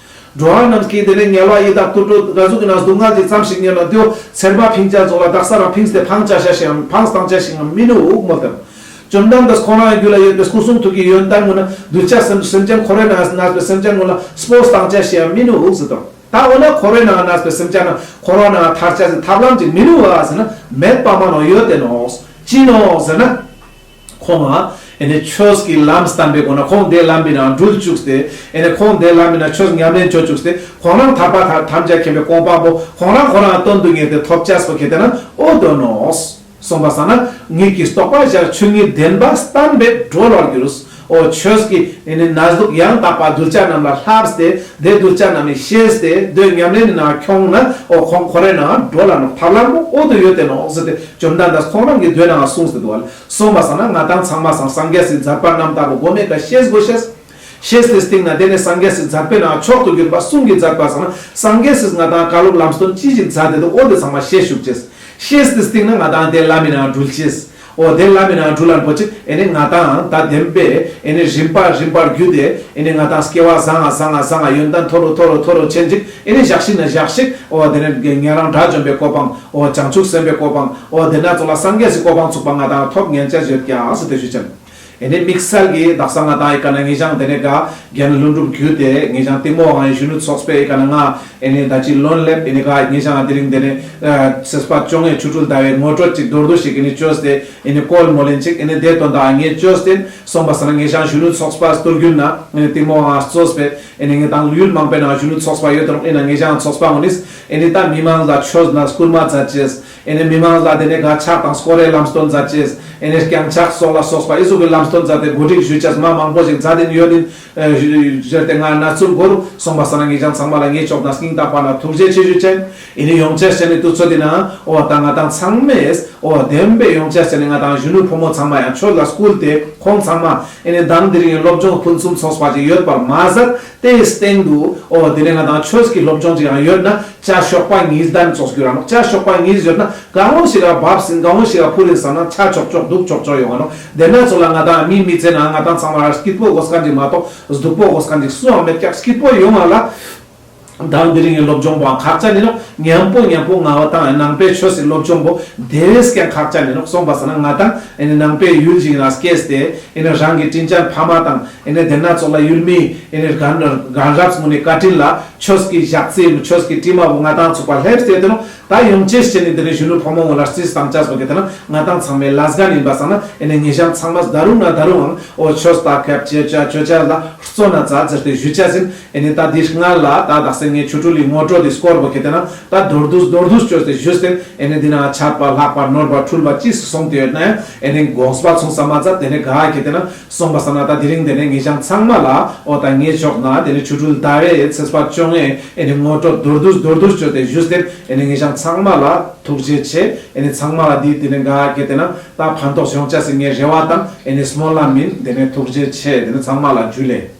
འགྲོ་བ་རྣམས་ཀྱིས་དེ་ནས་དམྱལ་བ་ཡི་དྭགས་དུད་འགྲོ་ག་ཟུག་གི་ནང་སྡུག་བསྔལ་གྱི་ཙམ་ཞིག་མྱོང་ན་དེའོ་ཚེར་མ་ཕིང་བྱ་ཙོགས་ལ་དག་ས་རང་ཕིངས་ཏེ་ཕངས་བྱ་བྱ་ཞིག་ཡང་ཕངས་བཏང་བྱ་ཞིག་ཡང་མི་ནུས་མོ་དེ། བཅོམ་ལྡན་འདས་ཁོ་རང་རྒྱུད་ལ་ཡོད་པའི་སྐུ་གསུང་ཐུགས་ཀྱི་ཡོན་ཏན་ངོ་ན་གདུལ་བྱ་སེམས་སེམས་ཅན་འཁོར་བའི་ནང་གནས་པའི་སེམས་ཅན་ངོ་ལ་སྤོས་བཏང་བྱ་ཞིག་ཡང་མི་ནུས་ཟེར་དང་། ད་འོ་ན་འཁོར་བའི་ནང་གནས་པའི་སེམས་ཅན་ན་འཁོར་བ་ནང་ཐར་བྱ་ཟེར་ཐབས་ལམ་ཅིག་མི་ནུས་བ་ཟེར་ན་མེད་པ་མ་ནོ་ཡོད་དེ་ནོ། ཅི་ནོ་ཟེར་ན། ཁོང་ཨ་ཨེ་ནི་ཆོས་ཀྱི་ལམ་བསྟན་པའི་སྒོ་ན་ཁོང་དེ་ལམ་པའི་ནང་འགྲུལ་བཅུག་སྟེ། ཨེ་ནི་ཁོང་དེ་ལམ་པའི་ནང་ཆོས་ཉམས་ལེན་བྱོས་བཅུག་སྟེ། ཁོང་རང་ཐར་པ་ཐམས་ཅད་མཁྱེན་པའི་གོ་འཕང་པོ་ཁོང་རང་ཁོ་རང་དོན་དུ་གཉེར་ཏེ་ཐོབ་བྱ་སོ་ཁེ་ཏེ་ན་འོ་དོ་ནོ། གསུངས་པ་སང་ན་ཉིད་ཀྱི་རྟོགས་པ་གཞན་ཆོས་ཉིད་བདེན་པ་བསྟན་པས་གྲོལ་བར་འགྱུར། འོ་ཆོས་ཀྱི་ཨེ་ནི་གནས་ལུགས་ཡང་དག་པ་གདུལ་བྱ་རྣམས་ལ་ལྷབས་ཏེ་དེ་གདུལ་བྱ་རྣམས་ནི་ཤེས་ཏེ་དེ་ཉམས་ལེན་ནི་ནང་ཁྱོང་ན་འོ་ཁོང་འཁོར་བའི་ནང་འགྲོ་ལ་ནོ་ཐབས་ལམ་པོ་འོ་དོ་ཡོད་དེ་ནོ་ཟེར་ཏེ། བཅོམ་ལྡན་འདས་ཁོང་རང་གི་མདོའི་ནང་གསུངས་ཏེ་འདུག་བ་ལ། གསུངས་པ་སང་ན་ང་དང་ཚང་མ་སང་སངས་རྒྱས་སི་མཛད་པ་རྣམ་དག་པོ་གོ་མེད་ཀ་ཤེས་དགོས་ཤེས། ཤེས་ཏེ་སྟེང་ན་དེ་ནས་སངས་རྒྱས་སི་མཛད་པའི་ནང་མཆོག་ཏུ་གྱུར་པ་གསུང་གི་མཛད་པ་སང་ན་སངས་རྒྱས་སི་ང་དང་བཀའ་སློབ་ལམ་སྟོན་ཅི་ཞིག་མཛད་དེ་འདུག་འོ་དེ་ཚང་མ་ཤེས་ཤུགས་ཅེས། ཤེས་ཏེ་སྟེང་ན་ང་དང་དེ་ལམ་མི་ནང་འགྲུལ་ཅེས། འོ་དེ་ལམ་མི་ནང་འགྲུལ་ལན་པོ་ཅིག་ཨེ་ནི་ང་དང་ད་བདེན་པས་ཨེ་ནི་རིམ་པ་རིམ་པར་བརྒྱུད་དེ་ཨེ་ནི་ང་དང་སྐྱེ་བ་བཟང་ང་བཟང་ང་བཟང་ང་ཡོན་ཏན་མཐོ་རུ་མཐོ་རུ་མཐོ་རུ་ཕྱིན་ཅིག་ཨེ་ནི་ཞག་ཤིག་ན་ཞག་ཤིག་འོ་དེ་ནས་ཉན་རང་དགྲ་བཅོམ་པའི་གོ་འཕང་། འོ་བྱང་ཆུབ་སེམས་དཔའི་གོ་འཕང་། འོ་དེ་ན་ཚོ་ལ་སངས་རྒྱས་སི་གོ་འཕང་ཚུགས་པ་ང་དང་ཐོབ་ཉན་ཅེས་ཡོད་ཀྱང་ཟེར་ཏེ་ཞུ་ཅན། ཨེ་ནི་དམིགས་བསལ་གྱི་དག་ས་ང་དང་ཨི་ཀ་ན་ངེད་ཅག་དེ་ནས་ག་རྒན་ལྷུན་གྲུབ་བརྒྱུད་དེ་ངེད་ཅག་གཏིང་མོ་ཝང་གཞོན་ནུ་ཚོགས་པའི་ཨི་ཀ་ན་ང་ཨེ་ནི་ད་ཅི་ལོན་སླེབས། ཨེ་ནི་ག་ངེད་ཅག་དེ་རིང་དེ་ནས་ཚེས་པ་བཅོ་ལྔའི་ཆོ་འཕྲུལ་ཟླ་བའི་ངོ་སྤྲོད་ཅིག་མདོར་བསྡུས་ཤིག་ཨེ་ནི་བཅོས་ཏེ་ཨེ་ནི་བཀོལ་མོ་ལེན་ཅིག་ཨེ་ནི་དེ་དོན་དག་ངས་བཅོས་ཏེ་སོང་པ་སང་ན་ངེད་ཅག་གཞོན་ནུ་ཚོགས་པ་གཏོར་རྒྱུན་ན་ཨེ་ནི་གཏིང་མོ་ཝང་གཙོས་པའི་ཨེ་ནི་ངེད་དང་ཡུལ་མང་པོའི་ནང་གཞོན་ནུ་ཚོགས་པ་ཡོད་དང་ཨེ་ན་ངེད་ཅག་ཚོགས་པ་ངོ་ནིས་ཨེ་ནི་ད་མི་མང་ལ་ཆོས་ན་སྐུལ་མ་མཛད་ཅེས། ཨེ་ནི་མི་མང་ལ་དེ་ནས་ག་ཕྱག་དང་སྐོར་རའི་ལམ་སྟོན་མཛད་ཅེས། ཨེ་ནི་རྐྱང་ཕྱག་སོགས་ལ་སོགས་པ་ཨེ་ཟུག་གི་ལམ་སྟོན་མཛད་དེ་གོ་སྒྲིག་ཞུ་ཅེས་མ་མང་པོ་ཞིག་མཛད་དེ་ཡོད་ནི་ཨེ་ཞུ་ཞུ་ཟེར་ཏེ་ང་ན་ཚུར་གོ་རུ་སོང་པ་སང་ན་ངེད་ཅག་ཚང་མ་ལ་ངེད་ཕྱོགས་ན་སྙིང་ཐག་པ་ན་ཐུགས་རྗེ་ཆེ་ཞུ་ཅེས། ཨེ་ནི་ཡོང་ཅེས་བྱས་ནས་དུས་ཚོད་དེ་ན་འོ་ད་ང་དང་ཚང་མས་འོ་བདེན་པའི་ཡོང་ཅེས་བྱས་ནས་ང་དང་གཞོན་ནུ་ཕོ་མོ་ཚང་མ་ཡང་ཆོས་ལ་སྐུལ་ཏེ་ཁོང་ཚང་མ་ཨེ་ནི་མདང་དེ་རིང་སློབ་སྦྱོང་ཕུན་སུམ་ཚོགས་པ་ཅིག་ཡོད་པར་མ་ཟད་དེའི་སྟེང་དུ་འོ་དེ་ནས་ང་དང་ཆོས་ཀྱི་སློབ་སྦྱོང་ཅིག་ཡང་ཡོད་ན། ཇ་གཤོག་པ་གཉིས་ལྡན་ཙོགས་གྱུར་ར་ནོག་ཇ་གཤོག་པ་གཉིས་ཡོད་ན་གང་འོང་ཞིག་ལ་བབས་ཟིན་གང་འོང་ཞིག་ལ་འཕུར་རིན་བསམ་ན་ཆ་ཆོག་ཆོག་སྡུག་ཆོག་ཆོག་ཡོང་ང་ནོག་དེ་ན་ཚོ་ལ་ང་དང་མི་མི་ཚེ་ན་ང་དང་ཚང་མ་ལ་སྐྱིད་པོ་དགོས་ཁན་ཅིག་མ་གཏོགས་སྡུག་པོ་དགོས་ཁན་ཅིག་སུའང་མེད་ཀྱག་སྐྱིད་པོ་ཡོང་ང་ལ་དང་དེ་རིང་གི་སློབ་སྦྱོང་པོའང་ཁག་ཅན་ཡིན་ནོག་མཉམ་པོ་མཉམ་པོ་ང་བ་དང་ནང་པའི་ཆོས་སི་སློབ་སྦྱོང་པོ་དེ་བས་ཀྱང་ཁག་ཅན་ཡིན་ནོག་སོང་པ་སང་ན་ང་དང་ཨེ་ནི་ནང་པའི་ཡུལ་ཞིག་ན་སྐྱེས་ཏེ་ཨེ་ནི་རང་གི་དྲིན་ཅན་ཕ་མ་དང་ཨེ་ནི་དེ་ན་ཚོ་ལ་ཡུལ་མི་ཨེ་ནི་རྒན་རྒན་རབས་ངོ་ནས་བཀའ་དྲིན་ལ། ཆོས་ཀྱི་ཞག་རྩི་ཆོས་ཀྱི་དྲི་མ་བོ་ང་དང་ཚུགས་པ་ལྷེབས་ཏེ་དེ་ནོ་ད་ཡོང་ཅེས་བྱས་ནས་དེ་ནས་གཞོན་ནུ་ཕོ་མོ་ངོ་ལ་རྩིས་བཏང་ཅེས་པོ་གི་དེ་ན་ང་དང་ཚང་མའི་ལས་འགན་ཡིན་པ་སང་ན་ཨེ་ནས་ངེད་ཅག་ཚང་མ་ད་རུང་ན་ད་རུང་ཨང་འོ་ཆོས་ལྟ་ཁབ་ཅེས་ཅ་ཆོས་ཅ་ལ་གཙོ་ན་ཙ་ཟེར་ཏེ་ཞུ་ཅེས་ཡིན། ཨེ་ནས་ད་འདི་སྔ་ལ་ད་དག་སེ་ངས་ཆོ་འཕྲུལ་ལི་ངོ་སྤྲོད་དེ་སྐོར་བོ་གི་དེ་ན་ད་མདོར་བསྡུས་མདོར་བསྡུས་བཅོས་ཏེ་ཞུས་ཏེ་ཨེ་ནས་འདི་ན་ཆད་པ་ལྷག་པ་ནོར་བ་འཁྲུལ་བ་ཅི་སོང་སྟེ་ཡོད་ན་ཡང་ཨེ་ནས་དགོངས་པ་ཚོང་ས་མ་ཙ་དེ་ནས་ག་གི་དེ་ན། སོང་པ་སང་ན་ད་དེ་རིང་དེ་ནས་ངེད་ཅག་ཚང་མ་ལ་འོ་ད་ངེད་ཕྱོགས་ན་དེ་ནས་ཆོ་འཕྲུལ་ཟླ་བའི་ཚེས་པ་བཅོ་ལྔའི་ཨེ་ནས་ངོ་སྤྲོད་མདོར་བསྡུས་མདོར་བསྡུས་བཅོས་ཏེ་ཞུས་ཏེ་ཨེ་ནས་ངེད་ཅག་ཚང་མ་ལ་ཐུགས་རྗེ་ཆེ། ཨེ་ནས་ཚང་མ་ལ་འདི་དེ་ནས་ག་གེ་དེ་ན་ད་ཕན་ཐོགས་ཡོང་ཅེས་སི་ངའི་རེ་བ་དང་ཨེ་ནས་སྨོན་ལམ་ཡིན། དེ་ནས་ཐུགས་རྗེ་ཆེ། དེ་ནས་ཚང་མ་ལ་འཇུ་ལེ།